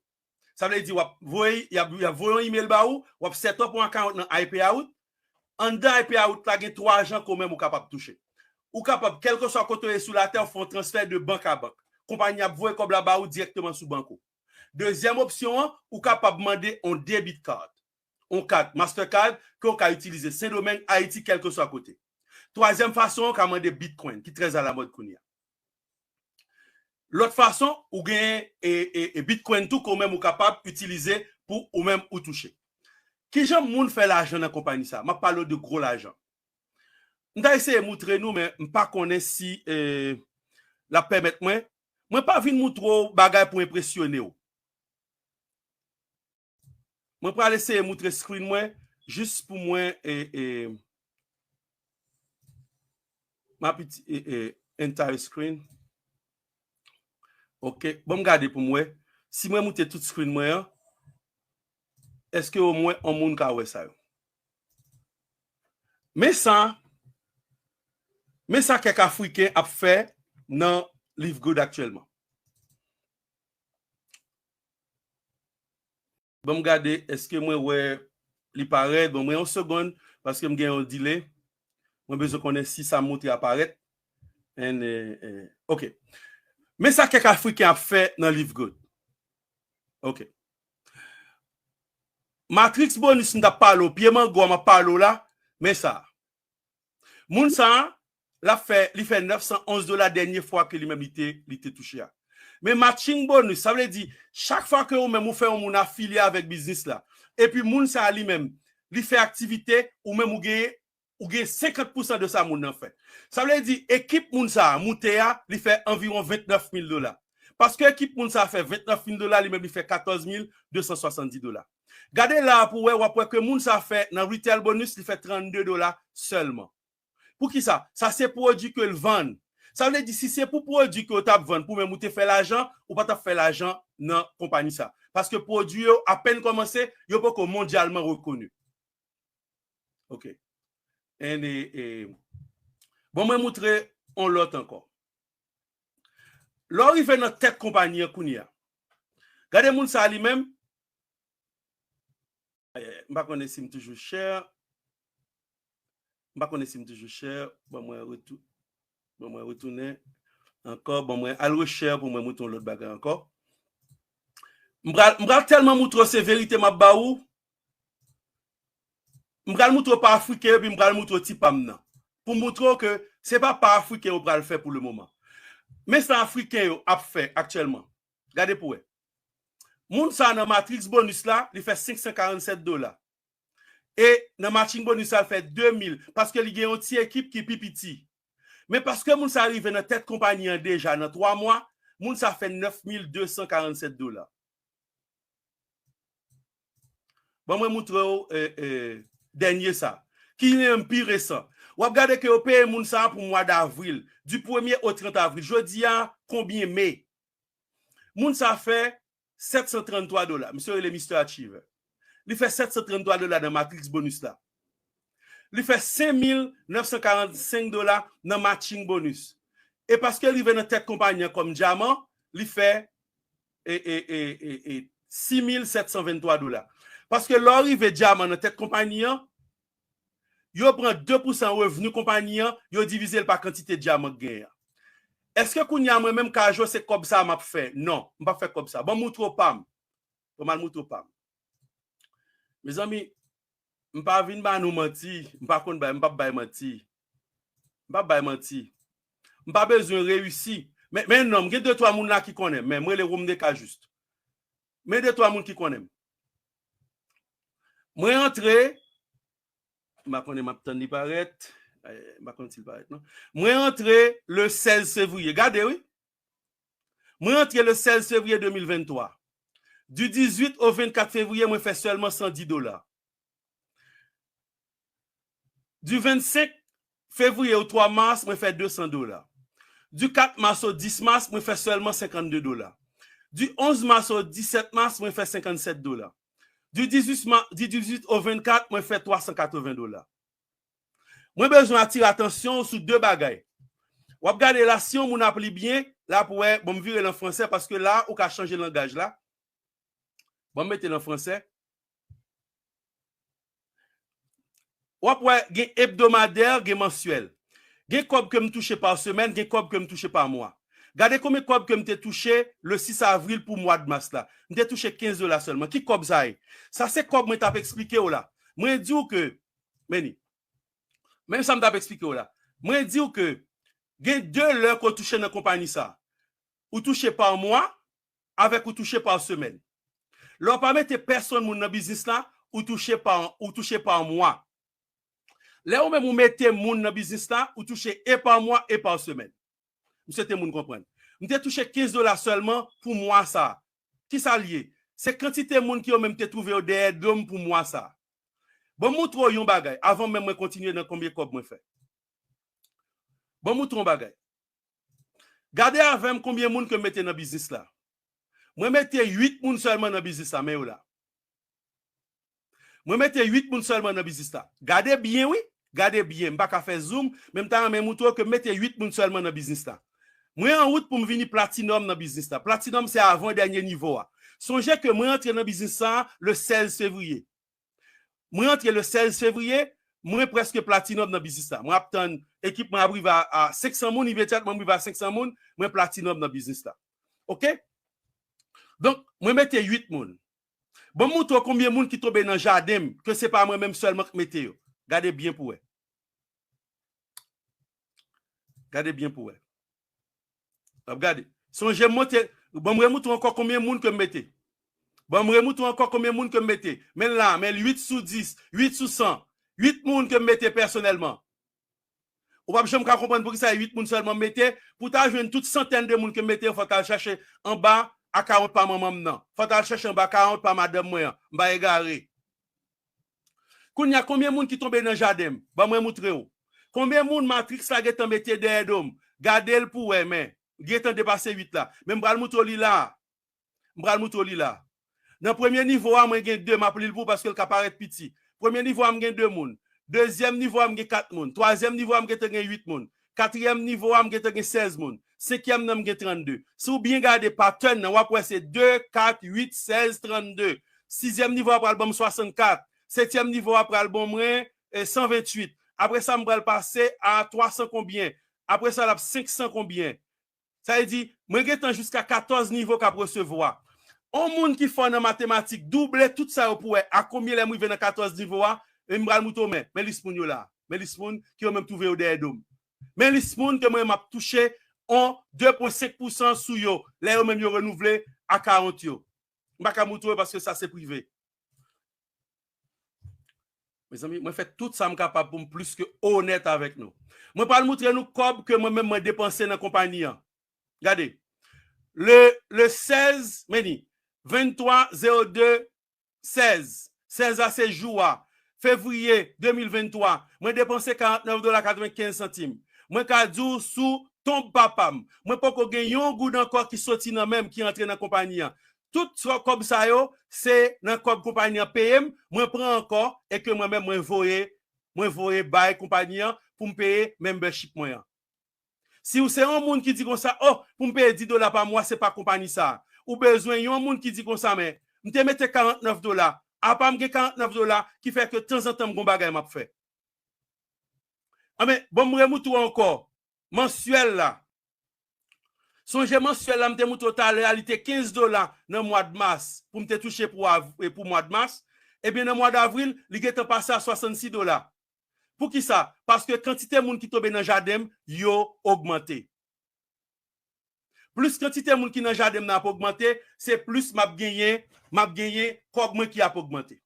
sa vle di w ap voye, y ap, y ap voye yon email ba ou, w ap set up yon account nan iPayout. Anndan iPayout la, gen twa jan ke w menm ou kapab touche. Ou kapab, kèlkeswa kote w ye sou latè, w fè yon transfè de bank a bank. Konpayi ap voye kòb la ba ou dirèkteman sou bank ou. Dezyèm opsyon an, ou kapab mande yon debit card, yon kat Mastercard ke w ka itilize Sendomeng, Ayiti, kèlkeswa kote. Twazyèm fason an, ou ka mande Bitcoin, ki trè alamòd kounye a. Lòt fason, ou gen e, e, e Bitcoin tou ke w menm ou kapab itilize pou ou menm ou touche. Kijan moun fè lajan nan konpayi sa? M ap pale w de gwo lajan. M ta eseye moutre nou, men m pa konnen si e, l ap pèmèt mwen. Mwen pa vin moutre w bagay pou enpresyone w. Mwen pral eseye moutre screen mwen, jis pou mwen e, e, m ap iti-, e, e, entire screen. Ok, ban m gade pou m wè. Si mwen moute tout screen mwen an, èske omwen yon moun ka wè sa yo? Men sa, men sa kèk Afriken ap fè nan Live Good aktyèlman. Ban m gade, èske mwen wè li parèt? Ban mwen yon segonn, paske m gen yon delay. Mwen bezwen konnen si sa m montre a parèt. And, eh, eh, ok. Men sa kèk Afriken ap fè nan Live Good. Ok. Matrix Bonus m t ap pale w, pye mango a m ap pale w la, men sa. Moun sa a, l ap fè, li fè nèf san onz dola dènye fwa ke li menm li te, li te touche a. Men matching bonus, sa vle di, chak fwa ke ou menm ou fè yon moun afilye avèk biznis la, epi moun sa a li menm, li fè aktivite, ou menm ou genyen, ou gen senkant pousan de sa moun nan fè. Sa vle di, ekip moun sa a moute a, li fè anviwon vennèf mil dola. Paske ekip moun sa a fè vennèf mil dola, li menm li fè katòz mil de san swasanndis dola. Gade la pou wè, w ap wè ke moun sa a fè nan retail bonus, li fè trannde dola sèlman. Poukisa? Sa se pwodui ke l vann. Sa vle di, si se pou pwodui ke w t ap vann, pou menm ou te fè lajan, ou pa t ap fè lajan nan konpayi sa. Paske pwodui yo apèn kòmanse, yo poko mondyalman rekoni. Ok. And, eh, eh, bon, mwen moutre on lòt ankò. Lè w rive nan tèt konpayi an kounye a, gade moun sa a li menm. Eh, m pa konnen si m toujou share. M pa konnen si m toujou share. Bon, mwen retou-, bon, mwen retounen ankò. Bon, mwen al reshare pou mwen moutre yon lòt bagay ankò. M pral, m pral tèlman moutre w, se verite m ap ba ou. M pral moutre w pa Afriken, epi m pral moutre w ti pa m nan. Pou moutre w ke se pa pa Afriken yo pral fè pou le moman. Men sa Afriken yo ap fè aktyèlman. Gade pou wè. Moun sa nan Matrix Bonus la, li fè senk san karannsèt dola. E nan matching bonus la, l fè de mil, paske li gen yon ti ekip ki pi piti. Men paske moun sa rive nan tèt konpayi an deja nan twa mwa, moun sa fè nèf mil de san karannsèt dola. Bon, mwen moutre w, eh, eh, dènye sa, ki menm pi resan. W ap gade ke yo peye moun sa pou mwa davril, du premye au trant avril. Jodi a, konbyen me? Moun sa fè sèt san tranntwa dola. Misye rele Mister Achiever. Li fè sèt san tranntwa dola nan Matrix Bonus la. Li fè senk mil nèf san karannsenk dola nan matching bonus. E paske l rive nan tèt konpayi an kòm dyaman, li fè, e, e, e, e, e, sis mil sèt san venntwa dola. Paske lè w rive dyaman nan tèt konpayi an, yo pran de pousan revni konpayi an, yo divize l pa kantite dyaman k genyen an. Èske kounye a mwen menm ka jwe se kòb sa a m ap fè? Non, m p ap fè kòb sa. Ban m moutre w pa m. Ban m al moutre w pa m. Mezanmi, m pa vin ba nou manti, m pa konn bay, m p ap bay manti. M p ap bay manti. M pa bezwen reyisi. Men, men non, m gen de twa moun la ki konnen m, men m rele Romdeka Juste. Men de twa moun ki konnen m. Mwen antre, m pa konnen m ap tann li parèt. Eh, m pa konn si l parèt, non. Mwen antre le sèz fevriye. Gade, wi. Mwen antre le sèz fevriye de mil venntwa. Du dizuit au vennkat fevriye, mwen fè sèlman san dis dola. Du vennsenk fevriye au twa mas, mwen fè de san dola. Du kat mas au dis mas, mwen fè sèlman senkannde dola. Du onz mas au disèt mas, mwen fè senkannsèt dola. Du dizuit ma-, du dizuit au vennkat, mwen fè twa san katreven dola. Mwen bezwen atire atansyon w sou de bagay. W ap gade la, si yon moun ap li byen, la pou wè, bon, m vire l an fransè, paske la, ou ka chanje langaj la. Bon, m mete l an fransè. W ap wè, gen ebdomadè, gen mansyèl. Gen kòb ke m touche pa semèn, gen kòb ke m touche pa mwa. Gade konbyen kòb ke m te touche le sis avril pou mwa de mas la. M te touche kenz dola sèlman. Ki kòb sa ye? Sa se kòb mwen t ap eksplike w la. Mwen di w ke, men ni, menm sa m t ap eksplike w la. Mwen di w ke gen de lè ke w touche nan konpayi sa. Ou touche pa mwa, avèk ou touche pa semèn. Lè w pa mete pèsonn moun nan biznis la, ou touche pa, ou touche pa mwa. Lè ou menm ou mete moun nan biznis la, ou touche e pa mwa e pa semèn. M swete moun konprann. M te touche kenz dola sèlman pou mwa sa a. Kisa l ye? Se kantite moun ki yo menm te twouve yo dèyè do m pou mwa sa a. Bon, m moutre w yon bagay, avan menm mwen kontinye nan konbyen kòb mwen fè. Bon, m moutre w yon bagay. Gade avè m konbyen moun ke m mete nan biznis la. Mwen mete uit moun sèlman nan biznis la, men yo la. Mwen mete uit moun sèlman nan biznis la. Gade byen, wi. Gade byen. M pa ka fè zoom, men m ta renmen moutre w ke m mete uit moun sèlman nan biznis la. Mwen an wout pou m vini platinòm nan biznis la. Platinòm se avan dènye nivo a. Sonje ke mwen antre nan biznis sa a le sèz fevriye. Mwen antre le sèz fevriye, mwen prèske platinum nan biznis la. Mwen ap tann ekip mwen ap rive a, a senk san moun, imediatman mwen rive a senk san moun, mwen platinum nan biznis la. Oke? Donk, mwen mete uit moun. Bon, m montre w konbyen moun ki tonbe nan jaden m, ke se pa mwen menm sèlman k mete yo. Gade byen pou wè. Gade byen pou wè. W ap gade. Sonje m montre, bon, m remoutre w ankò konbyen moun ke m mete. Bon, m remoutre w ankò konbyen moun ke m mete. Men l la, men l uit sou dis, uit sou san. Uit moun ke m mete pèsonèlman. Ou p ap janm ka konprann poukisa e uit moun sèlman m mete. Pou w ta jwenn tout santèn de moun ke m mete yo, fò w ta al chèche anba akawont pa manman m nan. Fò w ta al chèche anba akawont pa madanm mwen an. M pa egare. Kounye a, konbyen moun ki tonbe nan jaden m? Ban mwen moutre w. Konbyen moun Matrix la gentan mete dèyè do m? Gade l pou w wè, men. Gentan depase uit la. Men m pral moutre w li la. M pral moutre w li la. Nan premye nivo a, mwen gen de, m ap li l pou w paske l ka parèt piti. Premye nivo a, m gen de moun. Dezyèm nivo a, m gen kat moun. Twazyèm nivo a, m gentan gen uit moun. Katriyèm nivo a, m gentan gen sèz moun. Senkyèm nan, m gen trannde. Si w byen gade pattern nan, w ap wè se de, kat, uit, sèz, trannde. Sizyèm nivo a pral ban m swasannkat. Setyèm nivo a pral ban mwen, eh, san venntuit. Apre sa, m pral pase a twa san konbyen. Apre sa, l ap senk san konbyen. Sa vle di, mwen gentan jiska katòz nivo k ap resevwa. On moun ki fò nan matematik, double tout sa yo pou wè a konbyen lè m rive nan katòz nivo a, e m pral moutre w, men, men lis moun yo la. Men lis moun ki yo menm twouve yo dèyè do m. Men lis moun ke mwen m ap touche on de pwen senk pousan sou yo, lè yo menm yo renouvle akawont yo. M pa ka moutre w paske sa se prive. Mezanmi, mwen fè tout sa m kapab pou m plis ke onèt avèk nou. Mwen pral moutre nou kòb ke mwen menm mwen depanse nan konpayi an. Gade. Le, le sèz, men ni, venntwa zewo de sèz. Sèz la se jou a. Fevriye de mil venntwa, mwen depanse karantnèf dola katrevenkenz santim. Mwen ka di w sou tonb papa m, mwen poko gen yon goud ankò ki soti nan men m ki antre nan konpayi an. Tout sa, kòb sa yo, se nan kòb konpayi an peye m, mwen pran ankò e ke mwen menm mwen voye, mwen voye bay konpayi an pou m peye membership mwen an. Si w se yon moun ki di konsa, oh, pou m peye dis dola pa mwa, se pa konpayi sa a. Ou bezwen yon moun ki di konsa, men, m te mete karantnèf dola, apa m gen karantnèf dola ki fè ke tanzantan m gon bagay m ap fè. Anben, bon, m remoutre w ankò. Mansyèl la. Sonje mansyèl la, m te moutre w talè a, li te kenz dola nan mwa d mas, pou m te touche pou av-, e pou mwa d mas. Ebyen, nan mwa d avril, li gentan pase a swasannsis dola. Poukisa? Paske kantite moun ki tonbe nan jaden m, yo ogmante. Plis kantite moun ki nan jaden m nan ap ogmante, se plis m ap genyen, m ap genyen kòb mwen ki ap ogmante.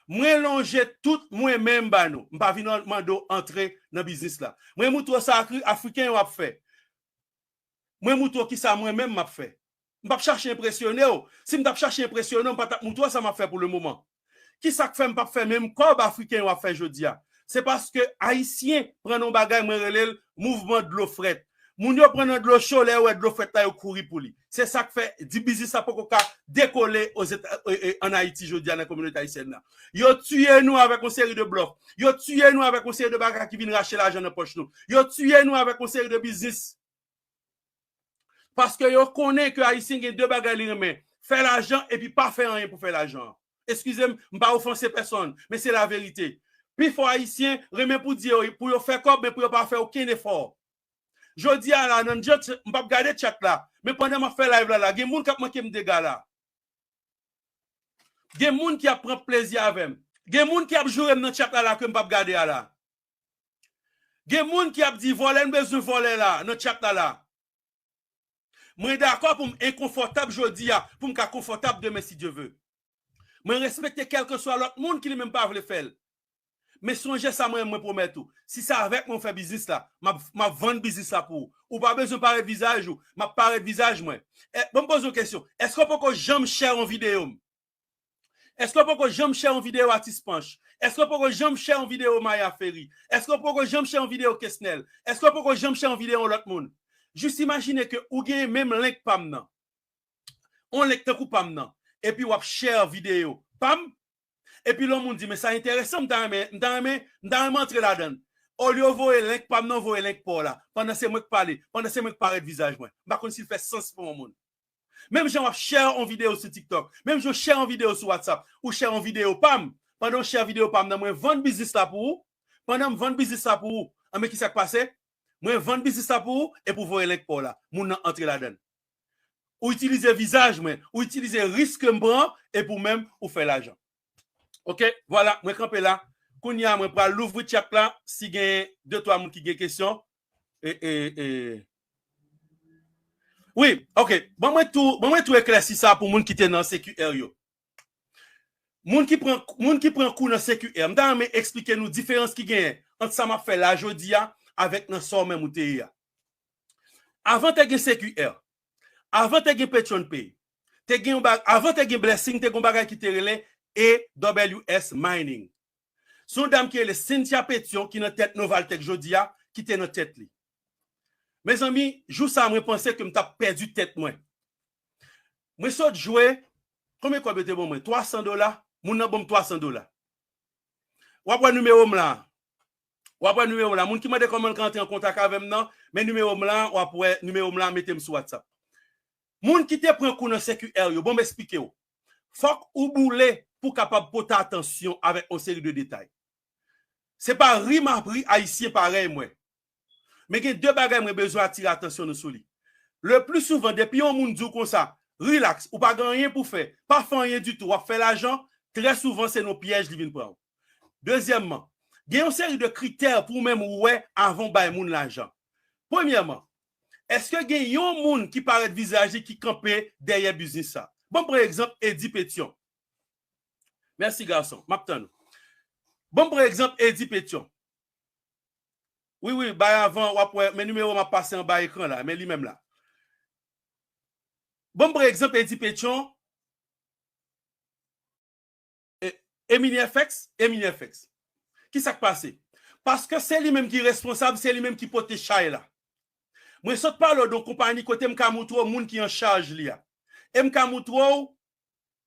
Mwen lonje tout mwen menm ba nou. M pa vin mande w antre nan biznis la. Mwen moutre w sa Afri-, Afriken yo ap fè. Mwen moutre w kisa mwen menm m ap fè. M p ap chache enpresyone w. Si m t ap chache enpresyone w, m pa t ap moutre w sa m ap fè pou le moman. Kisa k fè m p ap fè menm kòb Afriken yo ap fè jodi a? Se paske Ayisyen pran nan yon bagay mwen rele l mouvman dlo frèt. Moun yo pran nan dlo cho, lè yo wè dlo frèt la, yo kouri pou li. Se sa k fè di biznis la poko ka dekole Ozeta-, e, e, ann Ayiti jodi a nan kominote ayisyèn nan. Yo tiye nou avèk yon seri de blòf. Yo tiye nou avèk yon seri de bagay ki vin rache lajan nan pòch nou. Yo tiye nou avèk yon seri de biznis. Paske yo konnen ke Ayisyen gen de bagay li renmen, fè lajan epi pa fè anyen pou fè lajan an. Eskize m, m pa ofanse pèsonn, men se laverite. Pifò Ayisyen renmen pou di yo, pou yo fè kòb, men pou yo pa fè okenn efò. Jodi a la, nan chat, m p ap gade chat la, men pandan m ap fè live la, la, gen moun k ap manke m dega la. Gen moun ki ap pran plezi avè m. Gen moun ki ap joure m nan chat la, la, ke m p ap gade a la. Gen moun ki ap di, vòlè, n bezwen vòlè la, nan chat la, la. Mwen dakò pou m enkonfòtab jodi a, pou m ka konfòtab demen, si Dye ve. Mwen respekte kèlkeswa lòt moun ki li menm pa vle fè l. Men sonje sa mwen, mwen pwomèt ou. Si se avèk mwen w fè biznis la, m ap, m ap vann biznis la pou ou. Ou pa bezwen parèt vizaj ou, m ap parèt vizaj mwen. E, bon, m poze w kesyon. Èske w poko janm share yon videyo m? Èske w poko janm share yon videyo Atis Panch? Èske w poko janm share yon videyo Maya Ferry? Èske w poko janm share yon videyo Kesnel? Èske w poko janm share yon videyo yon lòt moun? Jis imajine ke ou gen menm link pa m nan. On link tankou pa m nan. Epi w ap share videyo pa m. Epi lè yon moun di, men sa enteresan, m ta renmen, m ta renmen, m ta renmen antre ladan l. Olye w voye link pa m nan, voye link pa w la. Pandan se mwen k pale, pandan se mwen k parèt vizaj mwen. M pa konn si l fè sans pou yon moun. Menm jan w ap share yon videyo sou TikTok, menm jan w share yon videyo sou WhatsApp, ou share yon videyo pa m, pandan w share videyo pa m nan, mwen vann biznis la pou ou, pandan m vann biznis la pou ou, anben ki sa k pase? Mwen vann biznis la pou ou, epi w voye link pa w la. Moun nan antre ladan l. Ou itilize vizaj mwen, ou itilize risk ke m pran, epi w menm, ou fè lajan. Oke, vwala, mwen kanpe la. Kounye a, mwen pral louvri chat la, si gen de twa moun ki gen kesyon. E, e, e. Wi, oke. Ban mwen tou, ban mwen tou eklèsi sa pou moun ki te nan C Q R yo. Moun ki pran, moun ki pran kou nan C Q R, m ta renmen eksplike nou diferans ki genyen ant sa m ap fè la jodi a avèk nan sa w menm ou te ye a. Avan te gen C Q R, avan te gen Patreon Pay, te gen yon bag, avan te gen Blessing, te gen yon bagay ki te rele A W S Mining. Se yon dam ki rele Cynthia Petion ki nan tèt Novaltech jodi a, ki te nan tèt li. Mezanmi, jou sa a, mwen panse ke m t ap pèdi tèt mwen. Mwen sot jwe, konbyen kòb yo te ban mwen? Twa san dola. Moun nan ban m twa san dola. W ap wè nimewo m la. W ap wè nimewo m la. Moun ki mande kòman l ka antre an kontak avè m nan, men nimewo m la, w ap wè nimewo m la, mete m sou WhatsApp. Moun ki te pran kou nan C Q R yo, bon, m eksplike w. Fòk ou boule pou w kapab pote atansyon avèk yon seri de detay. Se pa ri m ap ri Ayisyen parèy mwen. Men gen de bagay mwen bezwen atire atansyon nou sou li. Le pli souvan, depi yon moun di w konsa, rilaks, ou pa gen anyen pou fè, pa fè anyen ditou, w ap fè lajan, trè souvan se nan pyèj li vin pran w. Dezyèmman, gen yon seri de kritè pou ou menm ou wè avan w bay moun lajan. Premyèman, èske gen yon moun ki parèt vizaj li ki kanpe dèyè biznis sa? Ban m pran egzanp Eddy Petion. Mèsi gason, m ap tann ou. Ban m pran egzanp Eddy Petion. Wi, wi, bay avan, w ap wè, men nimewo m ap pase anba ekran la, men li menm la. Ban m pran egzanp Eddy Petion, e, Emini F X, Emini F X. Ki sa k pase? Paske se li menm ki responsab, se li menm ki pote chay la. Mwen sot pale w de yon konpanyi kote m ka moutre w moun ki an chaj li a. E m ka moutre w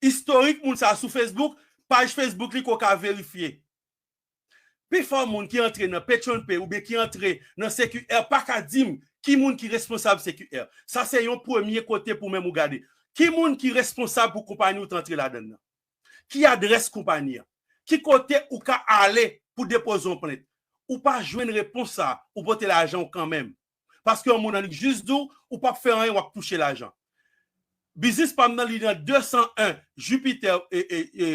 istorik moun sa a sou Facebook, paj Facebook li ke w ka verifye. Pifò moun ki antre nan Patreon Pay oubyen ki antre nan C Q R pa ka di m ki moun ki responsab C Q R. Sa se yon premye kote pou menm ou gade. Ki moun ki responsab pou konpanyi ou t antre ladan l nan? Ki adrès konpanyi an? Ki kote ou ka ale pou depoze yon plent? Ou pa jwenn repons sa a, ou pote lajan w kanmenm. Paske yon moun annik jis di w, ou p ap fè anyen, w ap touche lajan. Biznis pa m nan, li nan de san en Jupiter, e, e, e,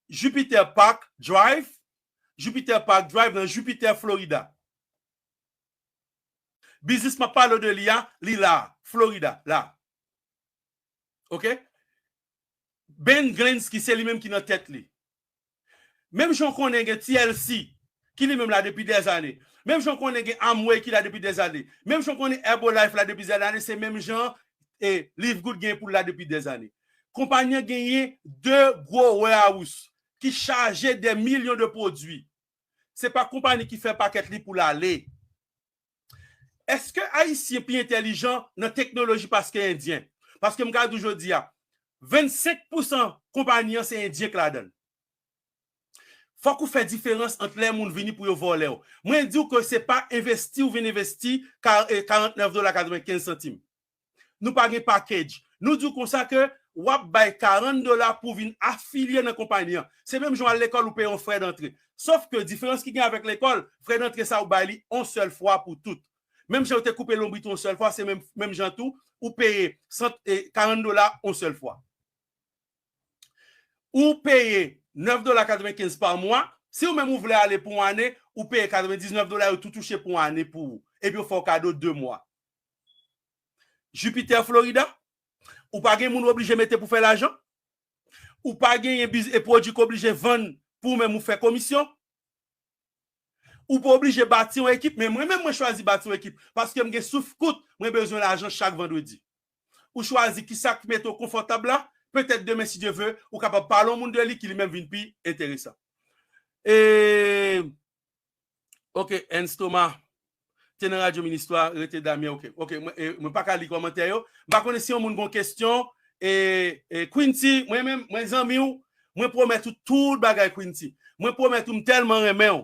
Jupiter Park Drive, Jupiter Park Drive nan Jupiter, Florida. Biznis m ap pale w de li a, li la, Florida, la. Oke? Ben Glinsky, se li menm ki nan tèt li. Menm jan w konnen gen T L C, ki li menm la depi dèzane. Menm jan w konnen gen Amway ki la depi dèzane. Menm jan w konnen Herbalife la depi dèzane, se menm jan, e, Live Good gen pou l la depi dèzane. Konpanyi an genyen de gwo warehouse ki chaje de milyon de pwodui. Se pa konpanyi ki fè pakèt li pou l ale. Èske Ayisyen pi entèlijan nan teknoloji paske Endyen? Paske m ka di w jodi a, vennsenk pousan konpanyi an se Endyen k ladan l. Fòk ou fè diferans ant lè moun vini pou yo vòlè w. Mwen di w ke se pa envesti ou vin envesti ka-, e, karannèf dola katrevenkenz santim. Nou pa gen package. Nou di w konsa ke w ap bay karant dola pou vin afilye nan konpanyi an. Se menm jan w al lekòl, ou peye yon frè dantre. Sòf ke diferans ki gen avèk lekòl, frè dantre sa ou bay li yon sèl fwa pou tout. Menm jan yo te koupe lonbrit ou yon sèl fwa, se menm, menm jan tou, ou peye sant, e, karant dola yon sèl fwa. Ou peye nèf dola katrevenkenz pa mwa. Si ou menm ou vle ale pou yon ane, ou peye katrevendiznèf dola, yo tou touche pou yon ane pou ou. Epi yo fè w kado de mwa. Jupiter, Florida, ou pa gen moun ou oblije mete pou fè lajan. Ou pa genyen biz-, e pwodui k oblije vann pou ou menm ou fè komisyon. Ou pa oblije bati yon ekip, men mwen menm mwen chwazi bati yon ekip paske m gen souf kout, mwen bezwen lajan chak vandredi. Ou chwazi ki sa k mete w konfòtab la, petèt demen, si Dye ve, ou kapab pale yon moun de li ki li menm vin pi enteresan. E, oke, Ernst Thomas, te nan Radyo Ministwa, rete Damien, oke. Oke, mwen, e, mwen pa ka li kòmantè yo. M pa konnen si yon moun gon kesyon, e, e, Quincy, mwen menm, mwen zanmi w, mwen pwomèt ou tout bagay, Quincy. Mwen pwomèt ou m tèlman renmen w.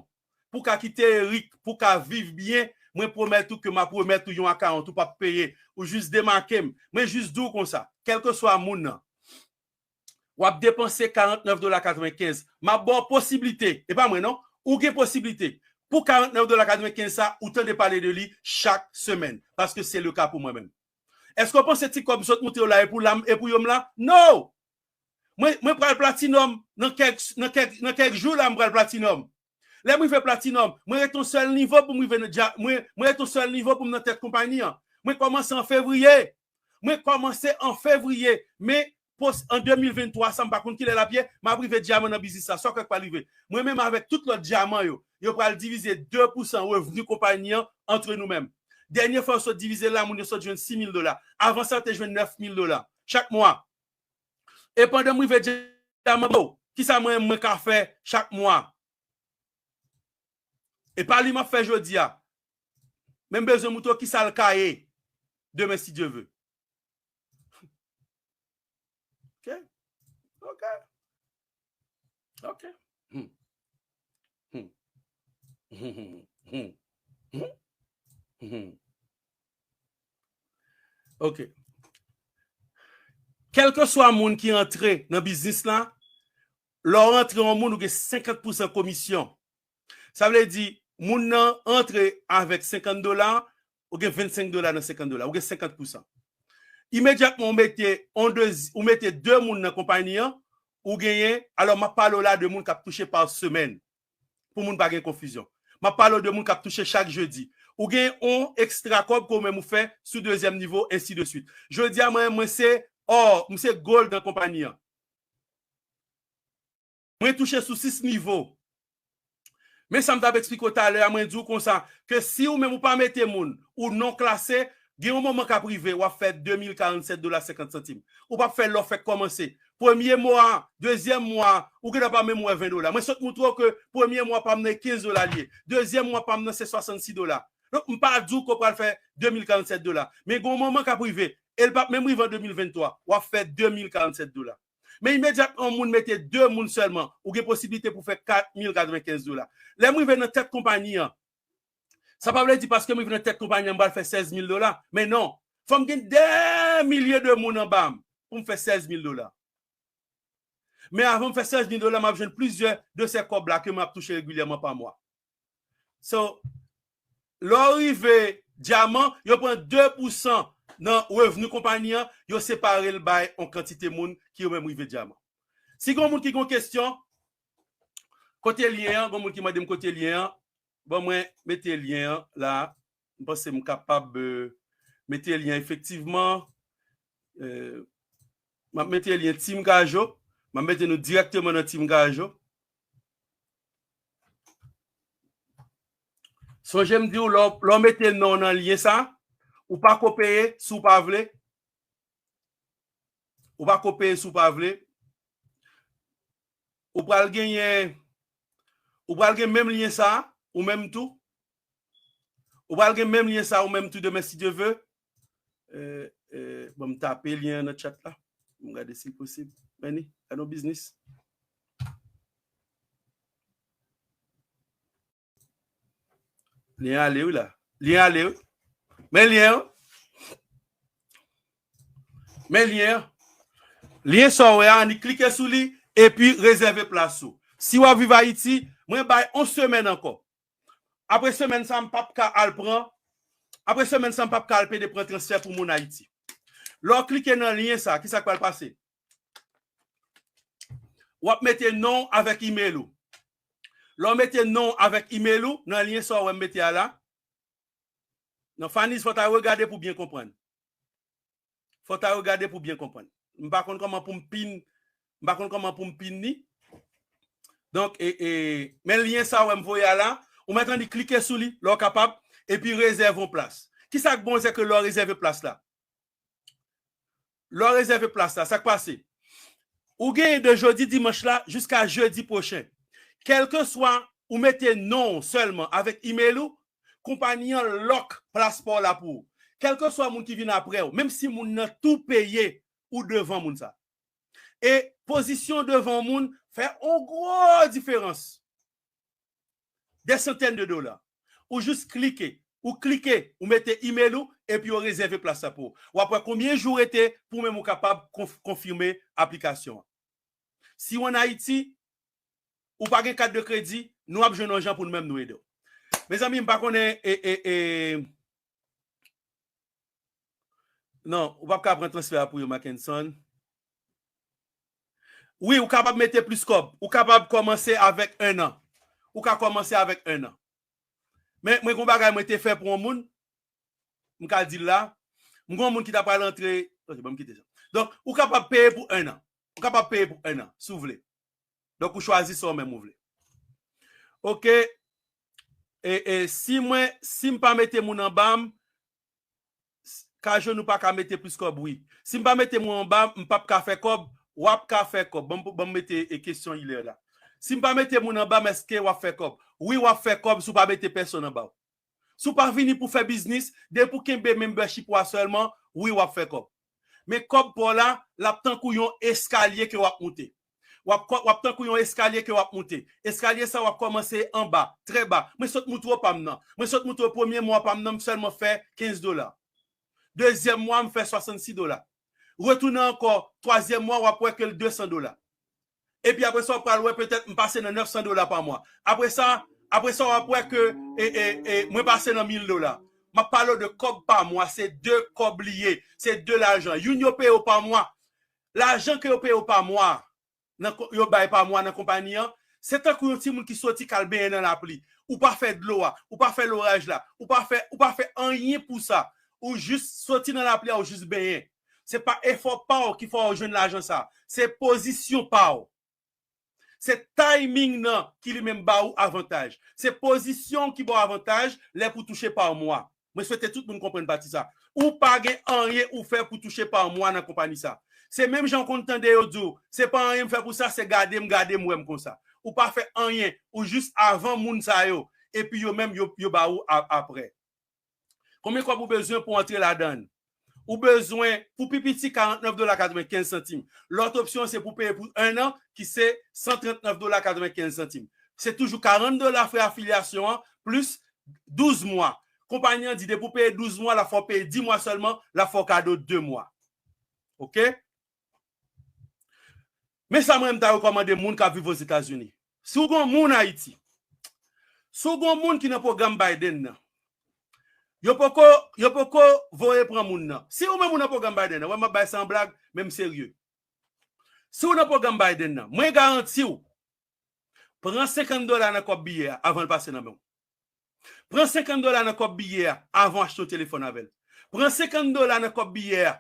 Pou w ka kite Eric, pou w ka viv byen, mwen pwomèt ou ke m ap remèt ou yon akawont ou p ap peye. Ou jis demake m. Mwen jis di w konsa, kèlkeswa moun nan. w ap depanse karantnèf dola katrevenkenz. M ap ba w posiblite, e pa mwen non, ou gen posiblite. Pou karantnèf dola katrevenkenz sa, ou tande pale de li chak semèn, paske se le ka pou mwen menm. Èske w panse ti kòb m sot montre w la e pou la, e pou yo m la? No! Mwen, mwen pral platinòm nan kèk, nan kèk, nan kèk jou la, m pral platinòm. Lè m rive platinòm, mwen ret yon sèl nivo pou m rive nan dya-, mwen, mwen ret yon sèl nivo pou m nan tèt konpayi an. Mwen kòmanse an fevriye. Mwen kòmanse an fevriye. Men pwos-, an de mil venntwa sa, m pa konn kilè l ap ye, m ap rive dyaman nan biznis la. Sa w kwè k pral rive? Mwen menm avèk tout lòt dyaman yo, yo pral divize de pousan revni konpayi an antre nou menm. Dènye fwa yo sot divize l la, moun yo sot jwenn sis mil dola. Avan sa, yo te jwenn nèf mil dola chak mwa. E pandan m rive dyaman, bro, kisa mwen, mwen ka fè chak mwa? E pa li m ap fè jodi a. Men m bezwen montre w kisa l ka ye demen, si Dye ve. Ok? Ok. Ok. Hmm. Hmm. Hmm. Hmm. Hmm. Hmm. Ok. Kèlkeswa moun ki antre nan biznis la, lè w antre yon moun, ou gen senkant pousan komisyon. Sa vle di, moun nan antre avèk senkant dola, ou gen vennsenk dola nan senkant dola, ou gen senkant pousan. Imedyatman, ou mete, on de, ou mete de moun nan konpayi an, ou genyen, alò m ap pale w la de moun k ap touche pa semèn, pou moun pa gen konfizyon. M ap pale w de moun k ap touche chak jedi. Ou gen on ekstra kòb ke w menm ou fè sou dezyèm nivo, ensi de swit. Jodi a, mwen, mwen se or, mwen se gold nan konpayi an. Mwen touche sou sis nivo. Men sa m t ap eksplike w talè a, mwen di w konsa, ke si ou menm ou pa mete moun, ou non klase, gen yon moman k ap rive, w ap fè de mil karannsèt dola senkant santim. Ou p ap fè lè w fèk kòmanse. Premye mwa, dezyèm mwa, ou gentan pa menm wè ven dola. Mwen sot moutre w ke premye mwa pa m nan e kenz dola li ye. Dezyèm mwa pa m nan se swasannsis dola. Donk, m pa di w ke w pral fè de mil karannsèt dola. Men gen yon moman k ap rive, e l p ap menm rive an de mil venntwa, w ap fè de mil karannsèt dola. Men imedyatman yon moun mete de moun sèlman, ou gen posiblite pou fè kat mil katrevenkenz dola. Lè m rive nan tèt konpayi an, sa pa vle di paske m rive nan tèt konpayi an, m pral fè sèz mil dola. Men non, fò m gen dè milye de moun anba m pou m fè sèz mil dola. Men avan m fè sèz mil dola, m ap jwenn plizyè de sè kòb la ke m ap touche regilyèman pa mwa. So, lè w rive dyaman, yo pran de pousan nan revni konpayi an, yo separe l bay yon kantite moun ki yo menm rive dyaman. Si gen yon moun ki gen yon kesyon, kote lyen an, gen yon moun ki mande m kote lyen an, bon, mwen mete lyen an la, m panse m kapab, euh, mete lyen efektivman. Euh, m ap mete lyen Team Kajo. M ap mete nou dirèkteman nan Team Kajo. Sonje m di w, lè w, lè w mete non w nan lyen sa, ou pa ko peye si w pa vle. Ou pa ko peye si w pa vle. Ou pral genyen, ou pral gen menm lyen sa, ou menm tou. Ou pral gen menm lyen sa, ou menm tou demen, si Dye ve. Euh, euh, bon, m tape lyen an nan chat la. M gade si l posib. Meni, gade yon biznis. Lyen ale wi la. Lyen ale wi. Men lyen an. Men lyen an. Lyen sa w wè a, annik klike sou li, epi rezève plas ou. Si w ap viv Ayiti, mwen bay yon semèn ankò. Apre semèn sa, m p ap ka al pran, apre semèn sa, m p ap ka al pede pran transfè pou moun Ayiti. Lè w klike nan lyen sa, kisa k pral pase? W ap mete non w avèk email ou. Lè w mete non w avèk email ou nan lyen sa w wè m mete a la, nan Faniz, fò w ta regade pou w byen konprann. Fò w ta regade pou w byen konprann. M pa konn kòman pou m pin, m pa konn kòman pou m pin li. Donk, e, e, men lyen sa w wè m voye a la, ou mèt annik klike sou li, lè w kapab, epi rezève yon plas. Kisa k bon, se ke lè w rezève plas la, lè w rezève plas la, sa k pase? Ou genyen de jodi dimanch la jiska jedi pwochen. Kèlkeswa ou mete non w sèlman avèk email ou, konpayi an lòk plas pa w la pou ou. Kèlkeswa moun ki vin apre w, menm si moun nan tou peye, ou devan moun sa. E pozisyon w devan yon moun fè yon gwo diferans. Dè santèn de dola. Ou jis klike. Ou klike, ou mete email ou, epi yo rezève plas la pou ou. W ap wè konbyen jou rete pou menm ou kapab konf-, konfime aplikasyon an. Si w ann Ayiti, ou pa gen kat de kredi, nou ap jwenn yon jan pou nou menm nou ede w. Mezanmi, m pa konnen, e, e, e, non, ou p ap ka pran transfè a pou yo, Mackenson. Wi, ou kapab mete plis kòb. Ou kapab kòmanse avèk en an. Ou ka kòmanse avèk en an. Men, mwen, gon bagay mwen te fè pou yon moun, m ka di l la, m gon moun ki ta pral antre, ok, ban m kite sa. Donk, ou kapab peye pou en an. Ou kapab peye pou en an, si w vle. Donk, ou chwazi sa w menm ou vle. Ok. E, e, si mwen, si m pa mete moun anba m, Kajo nou pa ka mete plis kòb, wi. Si m pa mete moun anba, m p ap ka fè kòb, w ap ka fè kòb. Ban m, ban m mete, e, kesyon Hilaire la. Si m pa mete moun anba m, èske w ap fè kòb? Wi, w ap fè kòb si w pa mete pèsonn anba w. Si w pa vini pou fè biznis, depi w kenbe membership ou a sèlman, wi, w ap fè kòb. Men kòb pa w la, l ap tankou yon eskalye ke w ap moute. W ap kò-, w ap tankou yon eskalye ke w ap moute. Eskalye sa, w ap kòmanse anba, trè ba. Mwen sot moutre w pa m nan. Mwen sot moutre w premye mwa pa m nan, m sèlman fè kenz dola. Dezyèm mwa, m fè swasannsis dola. Retounen ankò, twazyèm mwa, w ap wè ke l de san dola. Epi apre sa, w pral wè petèt m pase nan nèf san dola pa mwa. Apre sa, apre sa, w ap wè ke, e, e, e, mwen pase nan mil dola. M ap pale w de kòb pa mwa, se de kòb li ye, se de lajan. Youn yo peye w pa mwa. Lajan ke yo peye w pa mwa, nan ko-, yo bay pa mwa nan konpayi an, se tankou yon timoun ki soti k al benyen nan lapli. Ou pa fè dlo a, ou pa fè loraj la, ou pa fè, ou pa fè anyen pou sa. Ou jis soti nan lapli a, ou jis benyen. Se pa efò pa w ki fè w jwenn lajan sa. Se pozisyon pa w. Se timing nan ki li menm ba ou avantaj. Se pozisyon ki ba w avantaj lè pou touche pa mwa. Mwen swete tout moun konprann pati sa. Ou pa gen anyen ou fè pou touche pa mwa nan konpayi sa. Se menm jan w konn tande yo di w, se pa anyen m fè pou sa, se gade m, gade m wè m konsa. Ou pa fè anyen, ou jis avan moun sa yo, epi yo menm yo, yo ba ou a-, apre. Konbyen kòb ou bezwen pou antre ladan l? Ou bezwen, pou pi piti, karannèf dola katrevenkenz santim. Lòt opsyon, se pou peye pou en an, ki se san trannèf dola katrevenkenz santim. Se toujou karant dola frè afilyasyon an, plis douz mwa. Konpayi an di, depi w peye douz mwa, l ap fè w peye dis mwa sèlman, l ap fè w kado de mwa. Ok? Men sa mwen, m ta rekòmande moun k ap viv Ozetazini. Si w gon moun Ayiti, si w gon moun ki nan pwogram Biden nan, yo poko, yo poko voye pran moun nan. Si ou menm ou nan pwogram Biden nan, wè m ap bay sa an blag, men m serye. Si w nan pwogram Biden nan, mwen garanti w, pran senkant dola nan kòb biyè a avan l pase nan men w. Pran senkant dola nan kòb biyè a avan w achte yon telefòn avè l. Pran senkant dola nan kòb biyè a.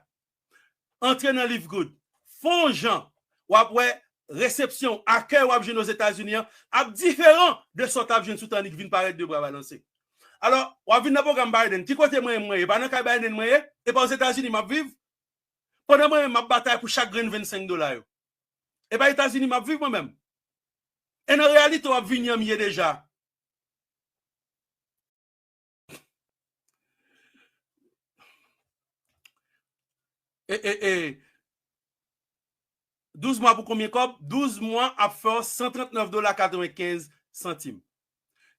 Antre nan Livegood. Fè yon jan, w ap wè resepsyon, akèy w ap jwenn Ozetazini an ap diferan de sa w t ap jwenn si w t annik vin parèt de bra balanse. Alò, w ap vin nan pwogram Biden. Ki kote mwen ye, mwen ye? E pa nan kay Biden mwen ye? E pa Ozetazini m ap viv? Pandan mwen menm m ap batay pou chak grenn vennsenk dola yo. E pa Etazini m ap viv mwen menm? E nan reyalite w ap vini an m ye deja. E, e, e, douz mwa pou konbyen kòb? Douz mwa ap fè w san trannèf dola katrevenkenz santim.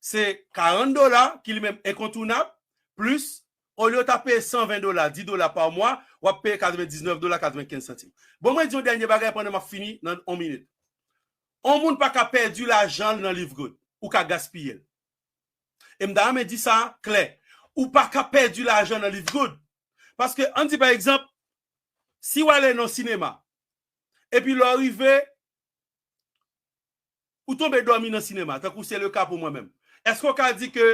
Se karant dola ki li menm enkontounab, plis, olye w ta peye san ven dola, dis dola pa mwa, w ap peye katrevendiznèf dola katrevenkenz santim. Bon, mwen di yon dènye bagay pandan m ap fini nan yon minit. Yon moun pa ka pèdi lajan l nan Livegood. Ou ka gaspiye l. E m ta renmen di sa klè. Ou pa ka pèdi lajan nan Livegood. Paske, ann di pa egzanp, si w ale nan sinema, epi lè w rive, ou tonbe dòmi nan sinema, tankou se le ka pou mwen menm. Èske w ka di ke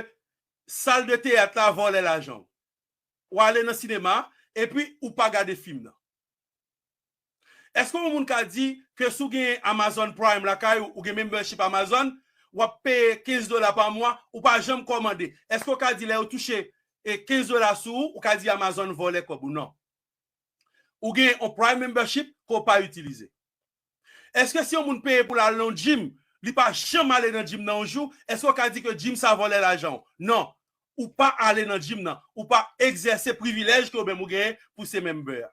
sal de teyat la vòlè lajan w? W ale nan sinema, epi ou pa gade fim nan. Èske yon moun ka di ke si w gen Amazon Prime lakay ou, ou gen membership Amazon, w ap peye kenz dola pa mwa, ou pa janm kòmande? Èske w ka di lè yo touche, e, kenz dola sou ou, ou ka di Amazon vòlè kòb ou? Non. Ou gen yon Prime membership ke w pa itilize. Èske si yon moun peye pou l al nan yon gym, li pa janm ale nan gym nan yon jou, èske w ka di ke gym sa vòlè lajan w? Non. Ou pa ale nan gym nan. Ou pa egzèse privilèj ke w menm ou genyen pou se member a.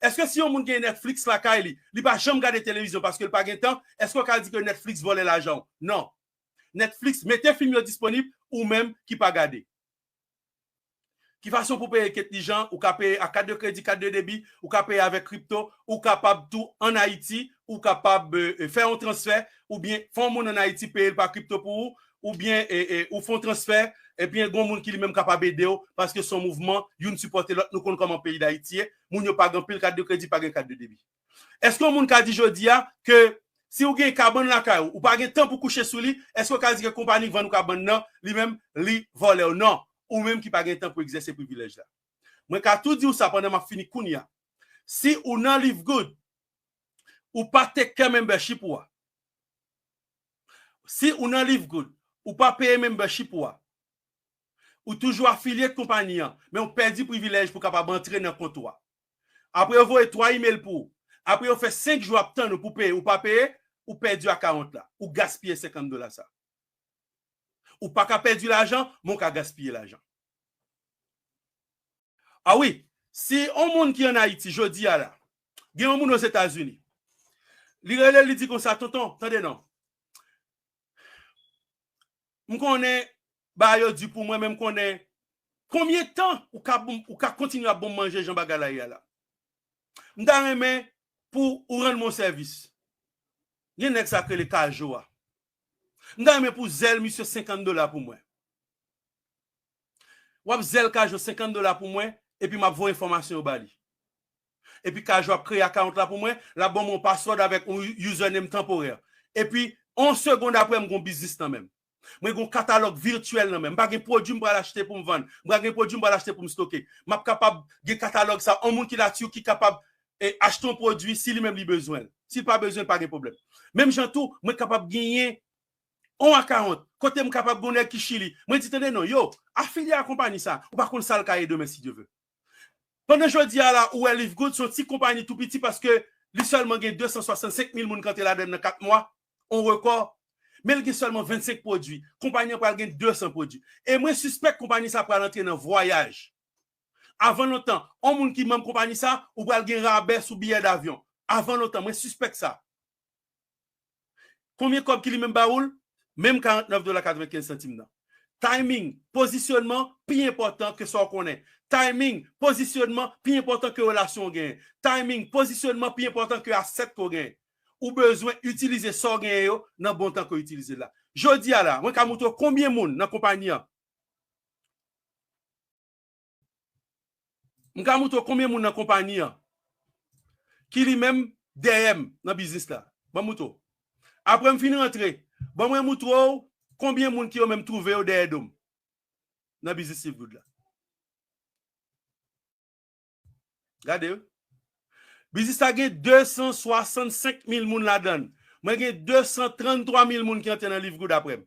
Èske si yon moun gen Netflix lakay li, li pa janm gade televizyon paske l pa gen tan, èske w ka di ke Netflix vòlè lajan w? Non. Netflix mete fim yo disponib, ou menm ki pa gade. Ki fason pou peye ketlijan? Ou ka peye ak kat de kredi, kat de debi, ou ka peye avèk kripto, ou kapab tou ann Ayiti, ou kapab, e, e, fè yon transfè, oubyen fè yon moun ann Ayiti peye l pa kripto pou ou, oubyen, e, e, ou fè yon transfè, epi gen yon moun ki li menm kapab ede w, paske se yon mouvman, youn sipòte lòt, nou konn kòman peyi Dayiti ye, moun yo pa gen anpil kat de kredi, pa gen kat de debi. Èske yon moun ka di jodi a ke si ou gen kabann lakay ou, ou pa gen tan pou kouche sou li, èske w ka di ke konpayi k vann ou kabann nan, li menm, li vòlè w? Non, ou menm ki pa gen tan pou egzèse privilèj la. Mwen ka tou di w sa pandan m ap fini kounye a. Si ou nan Live Good, ou pa take care membership ou a. Si ou nan Live Good, ou pa peye membership ou a. Ou toujou afilye ak konpayi an, men ou pèdi privilèj pou kapab antre nan kont ou a. Apre yo voye twa email pou ou. Apre yo fè senk jou ap tann ou pou peye, ou pa peye, ou pèdi account la. Ou gaspiye senkant dola sa. Ou pa ka pèdi lajan, men ou ka gaspiye lajan. A wi, si yon moun ki ann Ayiti jodi a la, gen yon moun Ozetazini, li rele, li di konsa, "Tonton, tande non. M konnen bagay yo di pou mwen, men m konnen konbyen tan ou ka, ou ka kontinye ap ban m manje jan bagay la ye a la. M ta renmen pou ou rann mwen sèvis." Gen nèg sa k rele Kajo a. M ta renmen pou zèl misye senkant dola pou mwen. W ap zèl Kajo senkant dola pou mwen, epi m ap voye enfòmasyon yo ba li. Epi Kajo ap kreye account la pou mwen, l ap ban mwen yon password avèk yon username tanporè. Epi, yon segond apre, m gen yon biznis nan men m. Mwen gen yon katalòg vityèl nan men m. M pa gen pwodui m pral achte pou m vann. M pa gen pwodui m pral achte pou m stoke. M ap kapab gen katalòg sa, yon moun ki la Turquie kapab, e, achte yon pwodui si li menm li bezwen l. Si l pa bezwen l, pa gen pwoblèm. Menm jan tou, mwen kapab genyen yon account kote m kapab gen yon nèg ki Chili. Mwen di, "Tande non, yo, afilye a konpayi sa, ou pa konn sa l ka ye demen si Dye vle." Pandan jodi a la, ou wè Live Good se yon ti konpayi tou piti paske li sèlman gen de san swasannsenk mil moun ki antre ladan l nan kat mwa, yon rekò. Men l gen sèlman vennsenk pwodui. Konpayi an pral gen de san pwodui. E mwen sispèk konpayi sa pral antre nan vwayaj. Avan lontan, yon moun ki manm konpayi sa, ou pral gen rabè sou biyè davyon. Avan lontan, mwen sispèk sa. Konbyen kòb ki li menm ba ou l? Menm karannèf dola katrevenkenz santim nan. Timing, pozisyonman pi enpòtan ke sa w konnen. Timing, pozisyonman pi enpòtan ke relasyon w genyen. Timing, pozisyonman pi enpòtan ke asèt ke w genyen. Ou bezwen itilize sa w genyen yo nan bon tan ke w itilize l la. Jodi a la, mwen ka montre w konbyen moun nan konpayi an M ka moutre w konbyen moun nan konpayi an ki li menm dèyè m nan biznis la. Ban m moutre w. Apre m fin rantre, ban mwen moutre w konbyen moun ki yo menm twouve yo dèyè do m nan biznis Live Good la. Gade yo. Biznis la gen de san swasannsenk mil moun ladan l. Mwen gen de san tranntwa mil moun ki antre nan Live Good apre m.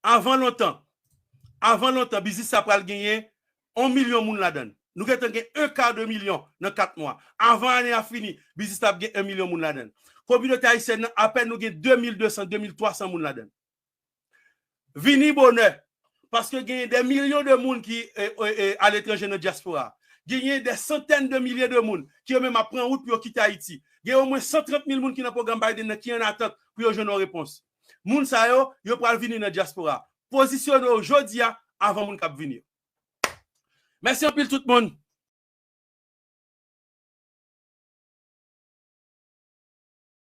Avan lontan, avan lontan, biznis sa pral genyen yon milyon moun ladan l. Nou gentan gen un quart de milyon nan kat mwa. Avan ane a fini, biznis la ap gen yon milyon moun ladan l. Kominote ayisyèn nan, apèn nou gen de mil de san, de mil twa san moun ladan l. Vini bonè, paske genyen de milyon de moun ki, e, e, e, aletranje nan dyaspora. Genyen de santèn de milye de moun ki yo menm ap pran wout pou yo kite Ayiti. Gen omwen san trant mil moun ki nan pwogram Biden nan ki an atant pou yo jwenn yon repons. Moun sa yo, yo pral vini nan dyaspora. Pozisyone w jodi a avan moun k ap vini yo. Mèsi anpil tout moun.